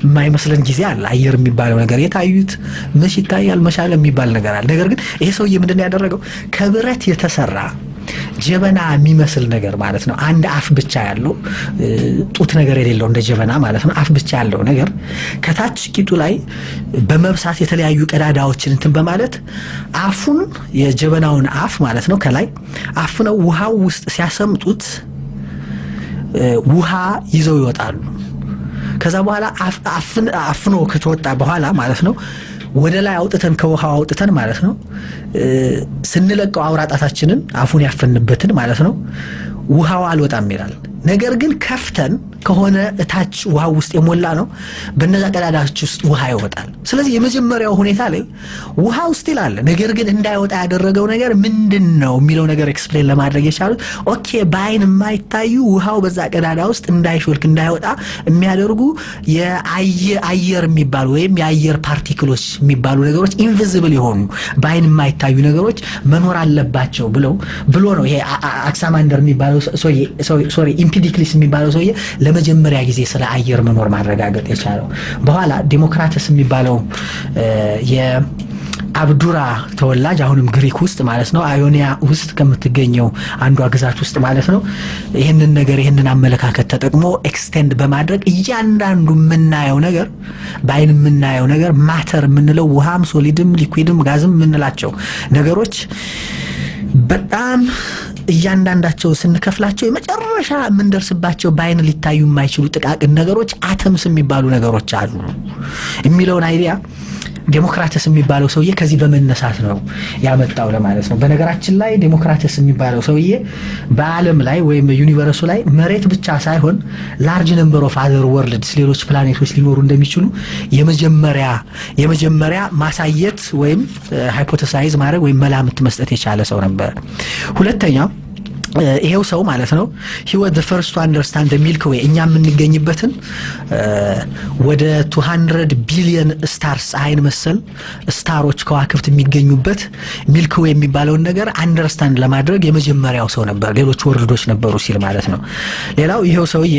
የማይመስለን ጊዜ አለ። አየር የሚባለው ነገር የታዩት መች ይታያል መቻለ የሚባል ነገር አለ። ነገር ግን ይሄ ሰውዬ ምንድን ነው ያደረገው? ከብረት የተሰራ ጀበና የሚመስል ነገር ማለት ነው። አንድ አፍ ብቻ ያለው፣ ጡት ነገር የሌለው፣ እንደ ጀበና ማለት ነው። አፍ ብቻ ያለው ነገር ከታች ቂጡ ላይ በመብሳት የተለያዩ ቀዳዳዎችን እንትን በማለት አፉን፣ የጀበናውን አፍ ማለት ነው፣ ከላይ አፍነው ውሃው ውስጥ ሲያሰምጡት ውሃ ይዘው ይወጣሉ። ከዛ በኋላ አፍኖ ከተወጣ በኋላ ማለት ነው ወደ ላይ አውጥተን፣ ከውሃው አውጥተን ማለት ነው ስንለቀው አውራጣታችንን አፉን ያፈንበትን ማለት ነው ውሃው አልወጣም ይላል። ነገር ግን ከፍተን ከሆነ እታች ውሃ ውስጥ የሞላ ነው፣ በነዛ ቀዳዳዎች ውስጥ ውሃ ይወጣል። ስለዚህ የመጀመሪያው ሁኔታ ላይ ውሃ ውስጥ ይላል። ነገር ግን እንዳይወጣ ያደረገው ነገር ምንድን ነው የሚለው ነገር explain ለማድረግ የቻሉት okay በአይን የማይታዩ ውሃው በዛ ቀዳዳ ውስጥ እንዳይሾልክ፣ እንዳይወጣ የሚያደርጉ የአየር የሚባሉ ወይም የአየር particle ኦች የሚባሉ ነገሮች፣ invisible የሆኑ በአይን የማይታዩ ነገሮች መኖር አለባቸው ብለው ብሎ ነው ይሄ አክሳማንደር የሚባለው፣ sorry፣ ኢምፒዲክሊስ የሚባለው ሰውዬ ለመጀመሪያ ጊዜ ስለ አየር መኖር ማረጋገጥ የቻለው። በኋላ ዴሞክራተስ የሚባለው የአብዱራ ተወላጅ፣ አሁንም ግሪክ ውስጥ ማለት ነው፣ አዮኒያ ውስጥ ከምትገኘው አንዷ ግዛት ውስጥ ማለት ነው፣ ይህንን ነገር፣ ይህንን አመለካከት ተጠቅሞ extend በማድረግ እያንዳንዱ የምናየው ነገር፣ በአይን የምናየው ነገር፣ matter የምንለው ውሃም፣ solid ም፣ liquid ም፣ ጋዝም የምንላቸው ነገሮች በጣም እያንዳንዳቸው ስንከፍላቸው የመጨረሻ የምንደርስባቸው በአይን ሊታዩ የማይችሉ ጥቃቅን ነገሮች atoms የሚባሉ ነገሮች አሉ የሚለውን idea ዴሞክራተስ የሚባለው ሰውዬ ከዚህ በመነሳት ነው ያመጣው ለማለት ነው። በነገራችን ላይ ዴሞክራተስ የሚባለው ሰውዬ በዓለም ላይ ወይም universe ኡ ላይ መሬት ብቻ ሳይሆን large number of other worlds፣ ሌሎች ፕላኔቶች ሊኖሩ እንደሚችሉ የመጀመሪያ ማሳየት ወይም hypothesize ማድረግ ወይም መላምት መስጠት የቻለ ሰው ነበር። ሁለተኛው ይሄው ሰው ማለት ነው he was the first to understand the Milky Way፣ እኛ የምንገኝበትን ወደ 200 ቢሊዮን stars፣ ፀሐይን መሰል star ኦች፣ ከዋክብት የሚገኙበት Milky Way የሚባለውን ነገር understand ለማድረግ የመጀመሪያው ሰው ነበር። ሌሎች world ኦች ነበሩ ሲል ማለት ነው። ሌላው ይሄው ሰውዬ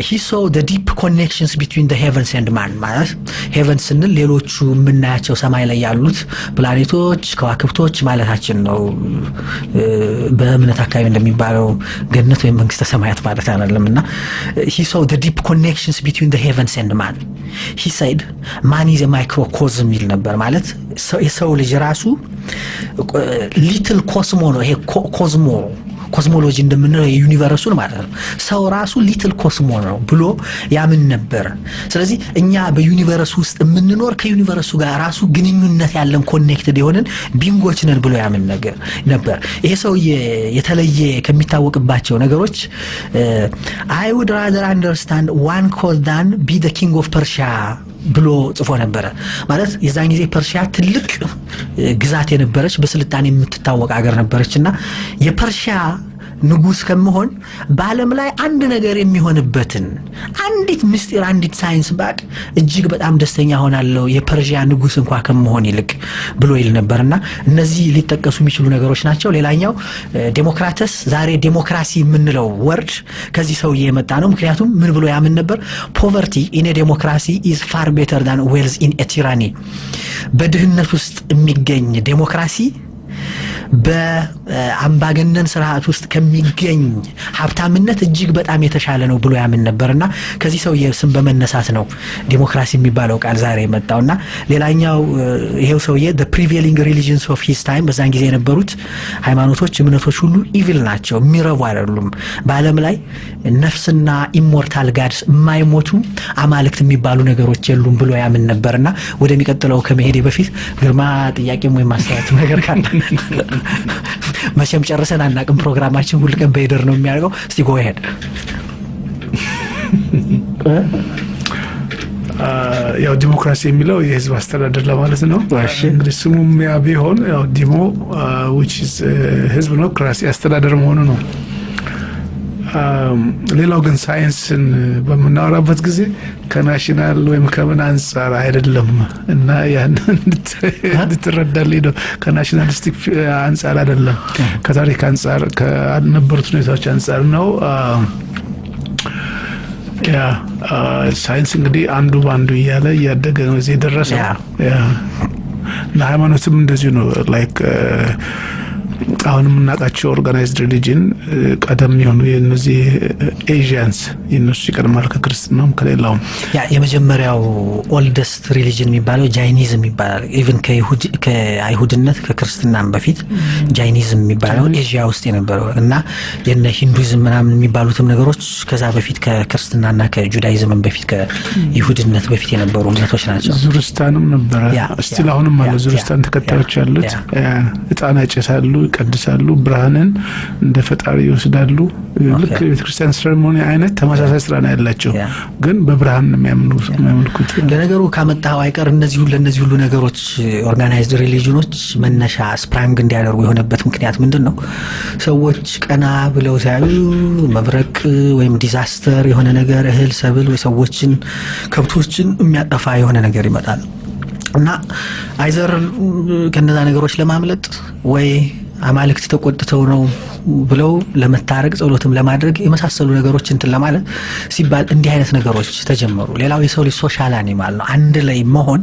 he saw the deep connections between the heavens and man። ማለት heavens ስንል ሌሎቹ የምናያቸው ሰማይ ላይ ያሉት ፕላኔቶች፣ ከዋክብቶች ማለታችን ነው። በእምነት አካባቢ እንደሚባለው ገነት ወይም መንግስተ ሰማያት ማለት አይደለም። እና he saw the deep connections between the heavens and man. He said man is microcosm ይል ነበር። ማለት የሰው ልጅ ራሱ little cosmo ነው። ይሄ cosmology እንደምንለው የ universe ኡን ማለት ነው። ሰው ራሱ little cosmo ነው ብሎ ያምን ነበር። ስለዚህ እኛ በ universe ኡ ውስጥ የምንኖር፣ ከ universe ኡ ጋር ራሱ ግንኙነት ያለን፣ connected የሆንን being ኦች ነን ብሎ ያምን ነገር ነበር። ይሄ ሰውዬ የተለየ ከሚታወቅባቸው ነገሮች "I would rather understand one cause than be the king of Persia" ብሎ ጽፎ ነበረ። ማለት የዛን ጊዜ ፐርሺያ ትልቅ ግዛት የነበረች፣ በስልጣኔ የምትታወቅ ሀገር ነበረች እና የፐርሺያ ንጉሥ ከምሆን በዓለም ላይ አንድ ነገር የሚሆንበትን አንዲት ምስጢር፣ አንዲት ሳይንስ ባቅ እጅግ በጣም ደስተኛ ሆናለሁ የፐርዢያ ንጉሥ እንኳ ከምሆን ይልቅ ብሎ ይል ነበርና እነዚህ ሊጠቀሱ የሚችሉ ነገሮች ናቸው። ሌላኛው ዴሞክራተስ፣ ዛሬ ዴሞክራሲ የምንለው word ከዚህ ሰውዬ የመጣ ነው። ምክንያቱም ምን ብሎ ያምን ነበር? "Poverty in democracy is far better than wealth in tyranny።" በድህነት ውስጥ የሚገኝ ዴሞክራሲ በአምባገነን ስርዓት ውስጥ ከሚገኝ ሀብታምነት እጅግ በጣም የተሻለ ነው ብሎ ያምን ነበርና ከዚህ ሰውዬ ስም በመነሳት ነው ዲሞክራሲ የሚባለው ቃል ዛሬ የመጣውና ሌላኛው ይሄው ሰውዬ the prevailing religions of his time፣ በዛን ጊዜ የነበሩት ሃይማኖቶች፣ እምነቶች ሁሉ evil ናቸው፣ የሚረቡ አይደሉም። በዓለም ላይ ነፍስና immortal gods፣ የማይሞቱ አማልክት የሚባሉ ነገሮች የሉም ብሎ ያምን ነበርና ወደሚቀጥለው ከመሄዴ በፊት ግርማ፣ ጥያቄም ወይም ማስተያየትም ነገር ካለ። መቼም ጨርሰን አናቅም። ፕሮግራማችን ሁል ቀን በሄደር ነው የሚያደርገው። እስቲ go ahead. ያው ዲሞክራሲ የሚለው የህዝብ አስተዳደር ለማለት ነው። እንግዲህ ስሙም ያ ቢሆን ያው demo which is ህዝብ ነው፣ ክራሲ አስተዳደር መሆኑ ነው። ሌላው ግን ሳይንስን በምናወራበት ጊዜ ከ national ወይም ከምን አንጻር አይደለም እና ያን እንድትረዳልኝ ነው። ከ nationalistic አንጻር አይደለም፣ ከታሪክ አንጻር፣ ከነበሩት ሁኔታዎች አንጻር ነው። Yeah፣ ሳይንስ እንግዲህ አንዱ በአንዱ እያለ እያደገ ነው እዚህ የደረሰው። Yeah፣ እና ሃይማኖትም እንደዚሁ ነው። Like አሁን የምናውቃቸው organized religion ቀደም የሆኑ የነዚህ Asians የነሱ ይቀድማል ከክርስትናውም ከሌላውም። Yeah፣ የመጀመሪያው oldest religion የሚባለው Jainism ይባላል። Even ከአይሁድነት ከክርስትናም በፊት Jainism የሚባለው ኤዥያ ውስጥ የነበረው እና የነ ሂንዱይዝም ምናምን የሚባሉትም ነገሮች ከዛ በፊት፣ ከክርስትናና ከ Judaism በፊት፣ ከይሁድነት በፊት የነበሩ እምነቶች ናቸው። ዙርስታንም ነበረ። Still አሁንም አለ። ዙርስታን ተከታዮች ያሉት እጣን ያጨሳሉ፣ ይቀድሳሉ፣ ብርሃንን እንደ ፈጣሪ ይወስዳሉ። ልክ የቤተክርስቲያን ceremony አይነት ተመሳሳይ ስራ ነው ያላቸው፣ ግን በብርሃን ነው የሚያመልኩት። ለነገሩ ካመጣኸው አይቀር እነዚህ ለእነዚህ ሁሉ ነገሮች organized religion ኖች መነሻ sprang እንዲያደርጉ የሆነበት ምክንያት ምንድን ነው? ሰዎች ቀና ብለው ሲያዩ መብረቅ ወይም disaster የሆነ ነገር፣ እህል፣ ሰብል ወይ ሰዎችን፣ ከብቶችን የሚያጠፋ የሆነ ነገር ይመጣል እና either ከነዛ ነገሮች ለማምለጥ ወይ አማልክት ተቆጥተው ነው ብለው ለመታረቅ፣ ጸሎትም ለማድረግ፣ የመሳሰሉ ነገሮች እንትን ለማለት ሲባል እንዲህ አይነት ነገሮች ተጀመሩ። ሌላው የሰው ልጅ social animal ነው። አንድ ላይ መሆን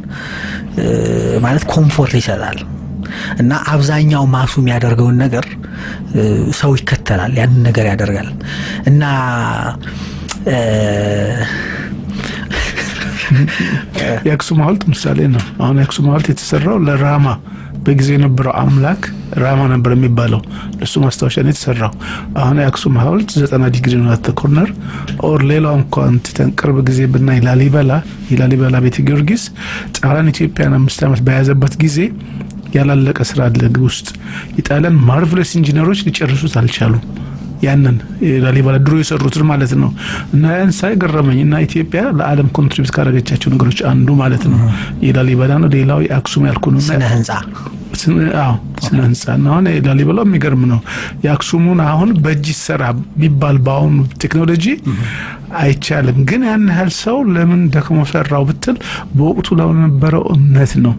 ማለት comfort ይሰጣል እና አብዛኛው mass ኡ የሚያደርገውን ነገር ሰው ይከተላል፣ ያንን ነገር ያደርጋል እና የአክሱም ሐውልት ምሳሌ ነው። አሁን የአክሱም ሐውልት የተሰራው ለራማ፣ በጊዜ የነበረው አምላክ ራማ ነበር የሚባለው፣ እሱ ማስታወሻ ነው የተሰራው። አሁን የአክሱም ሐውልት 90 ዲግሪ ነው at corner or ሌላው እንኳን ትተን ቅርብ ጊዜ ብናይ ላሊበላ፣ የላሊበላ ቤተ ጊዮርጊስ ጣሊያን ኢትዮጵያን 5 ዓመት በያዘበት ጊዜ ያላለቀ ስራ አለ ውስጥ። የጣሊያን marvelous ኢንጂነሮች ሊጨርሱት አልቻሉም። ያንን ላሊበላ ድሮ የሰሩትን ማለት ነው። እና ያን ሳይ ገረመኝ። እና ኢትዮጵያ ለዓለም contribute ካደረገቻቸው ነገሮች አንዱ ማለት ነው የላሊበላ ነው። ሌላው የአክሱም ያልኩ ነው። ስነ ህንጻ። አዎ፣ ስነ ህንጻ። እና አሁን የላሊበላው የሚገርም ነው። የአክሱሙን አሁን በእጅ ይሰራ ቢባል በአሁኑ ቴክኖሎጂ አይቻልም። ግን ያን ያህል ሰው ለምን ደክሞ ሰራው ብትል በወቅቱ ለነበረው እምነት ነው።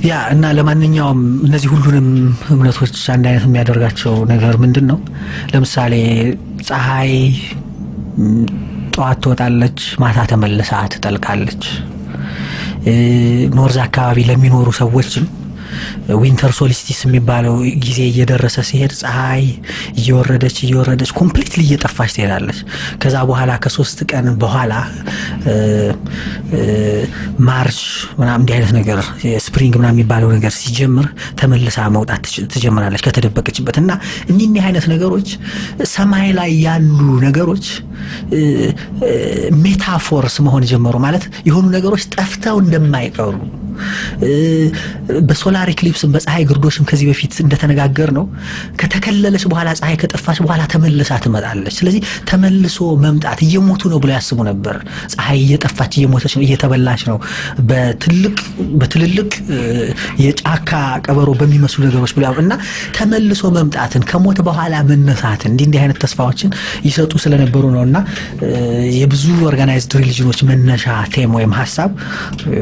Yeah፣ እና ለማንኛውም እነዚህ ሁሉንም እምነቶች አንድ አይነት የሚያደርጋቸው ነገር ምንድን ነው? ለምሳሌ ፀሐይ ጠዋት ትወጣለች፣ ማታ ተመልሳ ትጠልቃለች። North አካባቢ ለሚኖሩ ሰዎችም winter solstice የሚባለው ጊዜ እየደረሰ ሲሄድ ፀሐይ እየወረደች እየወረደች completely እየጠፋች ትሄዳለች። ከዛ በኋላ ከ3 ቀን በኋላ March ምናምን እንዲህ አይነት ነገር spring ምናምን የሚባለው ነገር ሲጀምር ተመልሳ መውጣት ትጀምራለች ከተደበቀችበት። እና እኒህ እኒህ አይነት ነገሮች፣ ሰማይ ላይ ያሉ ነገሮች metaphors መሆን ጀመሩ። ማለት የሆኑ ነገሮች ጠፍተው እንደማይቀሩ፣ በ solar eclipse ም በፀሐይ ግርዶሽም ከዚህ በፊት እንደተነጋገርነው ከተከለለች በኋላ፣ ፀሐይ ከጠፋች በኋላ ተመልሳ ትመጣለች። ስለዚህ ተመልሶ መምጣት፣ እየሞቱ ነው ብለው ያስቡ ነበር። ፀሐይ እየጠፋች፣ እየሞተች ነው፣ እየተበላች ነው በትልቅ በትልልቅ የጫካ ቀበሮ በሚመስሉ ነገሮች ብለው እና ተመልሶ መምጣትን፣ ከሞት በኋላ መነሳትን፣ እንዲህ እንዲህ አይነት ተስፋዎችን ይሰጡ ስለነበሩ ነው። እና የብዙ organized religion ኖች መነሻ theme ወይም ሀሳብ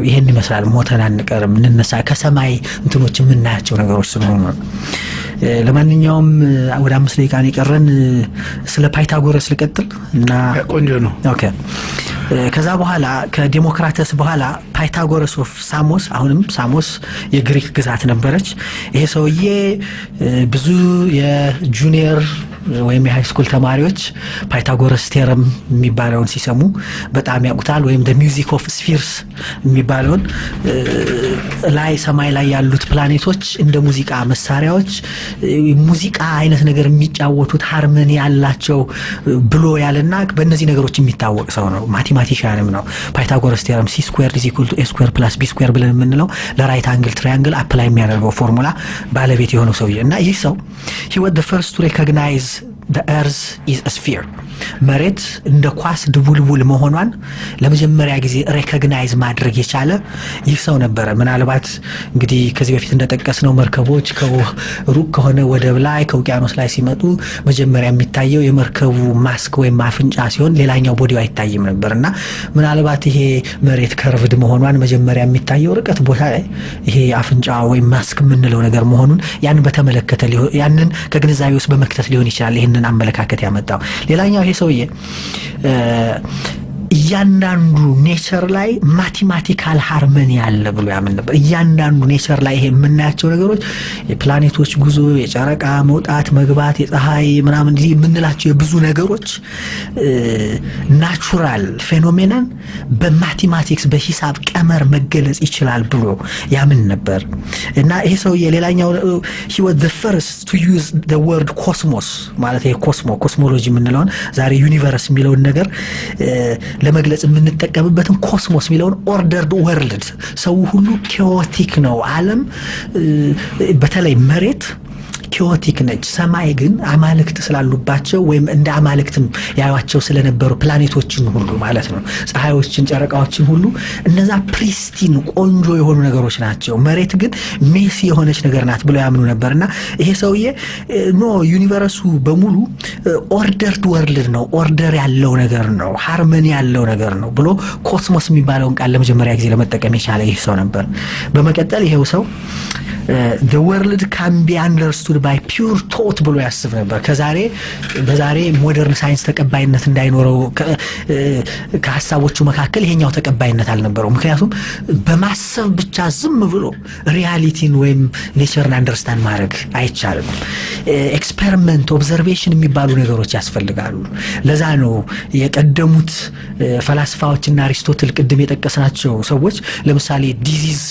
ይሄን ይመስላል። ሞተን አንቀርም፣ እንነሳ፣ ከሰማይ እንትኖች የምናያቸው ነገሮች ስለሆኑ ነው። ለማንኛውም ወደ 5 ደቂቃ ነው የቀረን። ስለ ፓይታጎረስ ልቀጥል እና ቆንጆ ነው። Okay፣ ከዛ በኋላ ከዴሞክራተስ በኋላ Pythagoras of Samos፣ አሁንም ሳሞስ የግሪክ ግዛት ነበረች። ይሄ ሰውዬ ብዙ የ junior ወይም የ high school ተማሪዎች Pythagoras theorem የሚባለውን ሲሰሙ በጣም ያውቁታል። ወይም music of spheres የሚባለውን ላይ ሰማይ ላይ ያሉት ፕላኔቶች እንደ ሙዚቃ መሳሪያዎች ሙዚቃ አይነት ነገር የሚጫወቱት harmony ያላቸው ብሎ ያለና በእነዚህ ነገሮች የሚታወቅ ሰው ነው። Mathematician ም ነው። Pythagoras theorem c square is equal to a square plus b square ብለን የምንለው ለ right angle triangle apply የሚያደርገው ፎርሙላ ባለቤት የሆነው ሰውዬ እና ይህ ሰው he was the first to recognize the earth is a sphere፣ መሬት እንደ ኳስ ድቡልቡል መሆኗን ለመጀመሪያ ጊዜ recognize ማድረግ የቻለ ይህ ሰው ነበረ። ምናልባት እንግዲህ ከዚህ በፊት እንደጠቀስነው መርከቦች ሩቅ ከሆነ ወደብ ላይ ከውቅያኖስ ላይ ሲመጡ መጀመሪያ የሚታየው የመርከቡ ማስክ ወይም አፍንጫ ሲሆን ሌላኛው body ው አይታይም ነበር እና ምናልባት ይሄ መሬት curved መሆኗን መጀመሪያ የሚታየው ርቀት ቦታ ላይ ይሄ አፍንጫ ወይም ማስክ የምንለው ነገር መሆኑን ያንን በተመለከተ፣ ያንን ከግንዛቤ ውስጥ በመክተት ሊሆን ይችላል ይህንን አመለካከት ያመጣው። ሌላኛው ይሄ ሰውዬ እያንዳንዱ nature ላይ mathematical harmony አለ ብሎ ያምን ነበር። እያንዳንዱ nature ላይ ይሄ የምናያቸው ነገሮች፣ የፕላኔቶች ጉዞ፣ የጨረቃ መውጣት መግባት፣ የፀሐይ ምናምን የምንላቸው የብዙ ነገሮች natural phenomena ን በ mathematics በሂሳብ ቀመር መገለጽ ይችላል ብሎ ያምን ነበር እና ይሄ ሰውዬ ሌላኛው he was the first to use the word cosmos፣ ማለት ይሄ cosmology የምንለውን ዛሬ universe የሚለውን ነገር ለመግለጽ የምንጠቀምበትን cosmos የሚለውን ordered world፣ ሰው ሁሉ chaotic ነው ዓለም፣ በተለይ መሬት chaotic ነች። ሰማይ ግን አማልክት ስላሉባቸው ወይም እንደ አማልክትም ያዩቸው ስለነበሩ ፕላኔቶችን ሁሉ ማለት ነው፣ ፀሐዮችን፣ ጨረቃዎችን ሁሉ እነዛ pristine ቆንጆ የሆኑ ነገሮች ናቸው። መሬት ግን messy የሆነች ነገር ናት ብለው ያምኑ ነበር እና ይሄ ሰውዬ no፣ universe ኡ በሙሉ ordered world ነው፣ order ያለው ነገር ነው፣ harmony ያለው ነገር ነው ብሎ cosmos የሚባለውን ቃል ለመጀመሪያ ጊዜ ለመጠቀም የቻለ ይህ ሰው ነበር። በመቀጠል ይሄው ሰው the world can be understood by pure thought ብሎ ያስብ ነበር። ከዛሬ በዛሬ modern science ተቀባይነት እንዳይኖረው ከሀሳቦቹ መካከል ይሄኛው ተቀባይነት አልነበረው። ምክንያቱም በማሰብ ብቻ ዝም ብሎ reality ን ወይም nature ን understand ማድረግ አይቻልም። Experiment፣ observation የሚባሉ ነገሮች ያስፈልጋሉ። ለዛ ነው የቀደሙት ፈላስፋዎችና አሪስቶትል ቅድም የጠቀስናቸው ሰዎች ለምሳሌ disease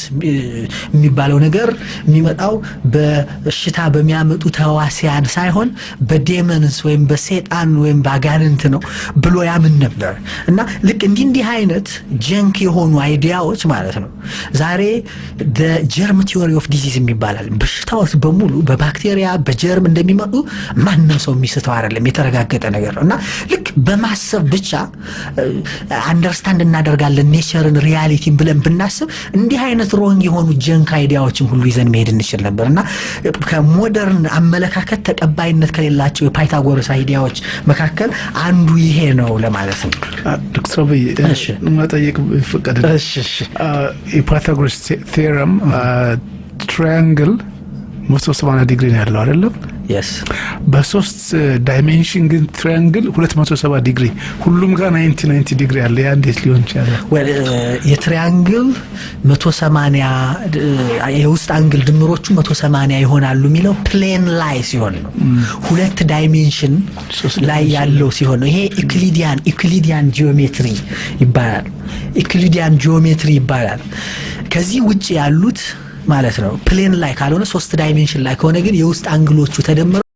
የሚባለው ነገር የሚመጣው በሽታ በሚያመጡ ተዋሲያን ሳይሆን በ demons ወይም በሴጣን ወይም በአጋንንት ነው ብሎ ያምን ነበር እና ልክ እንዲህ እንዲህ አይነት junk የሆኑ idea ዎች ማለት ነው። ዛሬ germ theory of disease የሚባላል፣ በሽታዎች በሙሉ በባክቴሪያ በ germ እንደሚመጡ ማንም ሰው የሚስተው አይደለም፣ የተረጋገጠ ነገር ነው እና ልክ በማሰብ ብቻ understand እናደርጋለን nature ን reality ን ብለን ብናስብ እንዲህ አይነት wrong የሆኑ junk idea ዎችን ሁሉ ይዘን መሄድ እንችል ነበር እና ከ modern አመለካከት ተቀባይነት ከሌላቸው የፓይታጎረስ idea ዎች መካከል አንዱ ይሄ ነው ለማለት ነው። ዶክተር አብይ፣ መጠየቅ ይፈቀድ? እሺ። የፓይታጎረስ theorem triangle 180 ዲግሪ ነው ያለው አይደለም? Yes. በሶስት dimension ግን triangle 270 ዲግሪ፣ ሁሉም ጋር 90 90 ዲግሪ አለ። ያ እንዴት ሊሆን ይችላል? የ triangle 180 የውስጥ angle ድምሮቹ 180 ይሆናሉ የሚለው plane ላይ ሲሆን ነው። ሁለት dimension ላይ ያለው ሲሆን ነው። ይሄ Euclidean geometry ይባላል። Euclidean geometry ይባላል። ከዚህ ውጭ ያሉት ማለት ነው plane ላይ ካልሆነ፣ ሶስት dimension ላይ ከሆነ ግን የውስጥ angle ኦቹ ተደምረው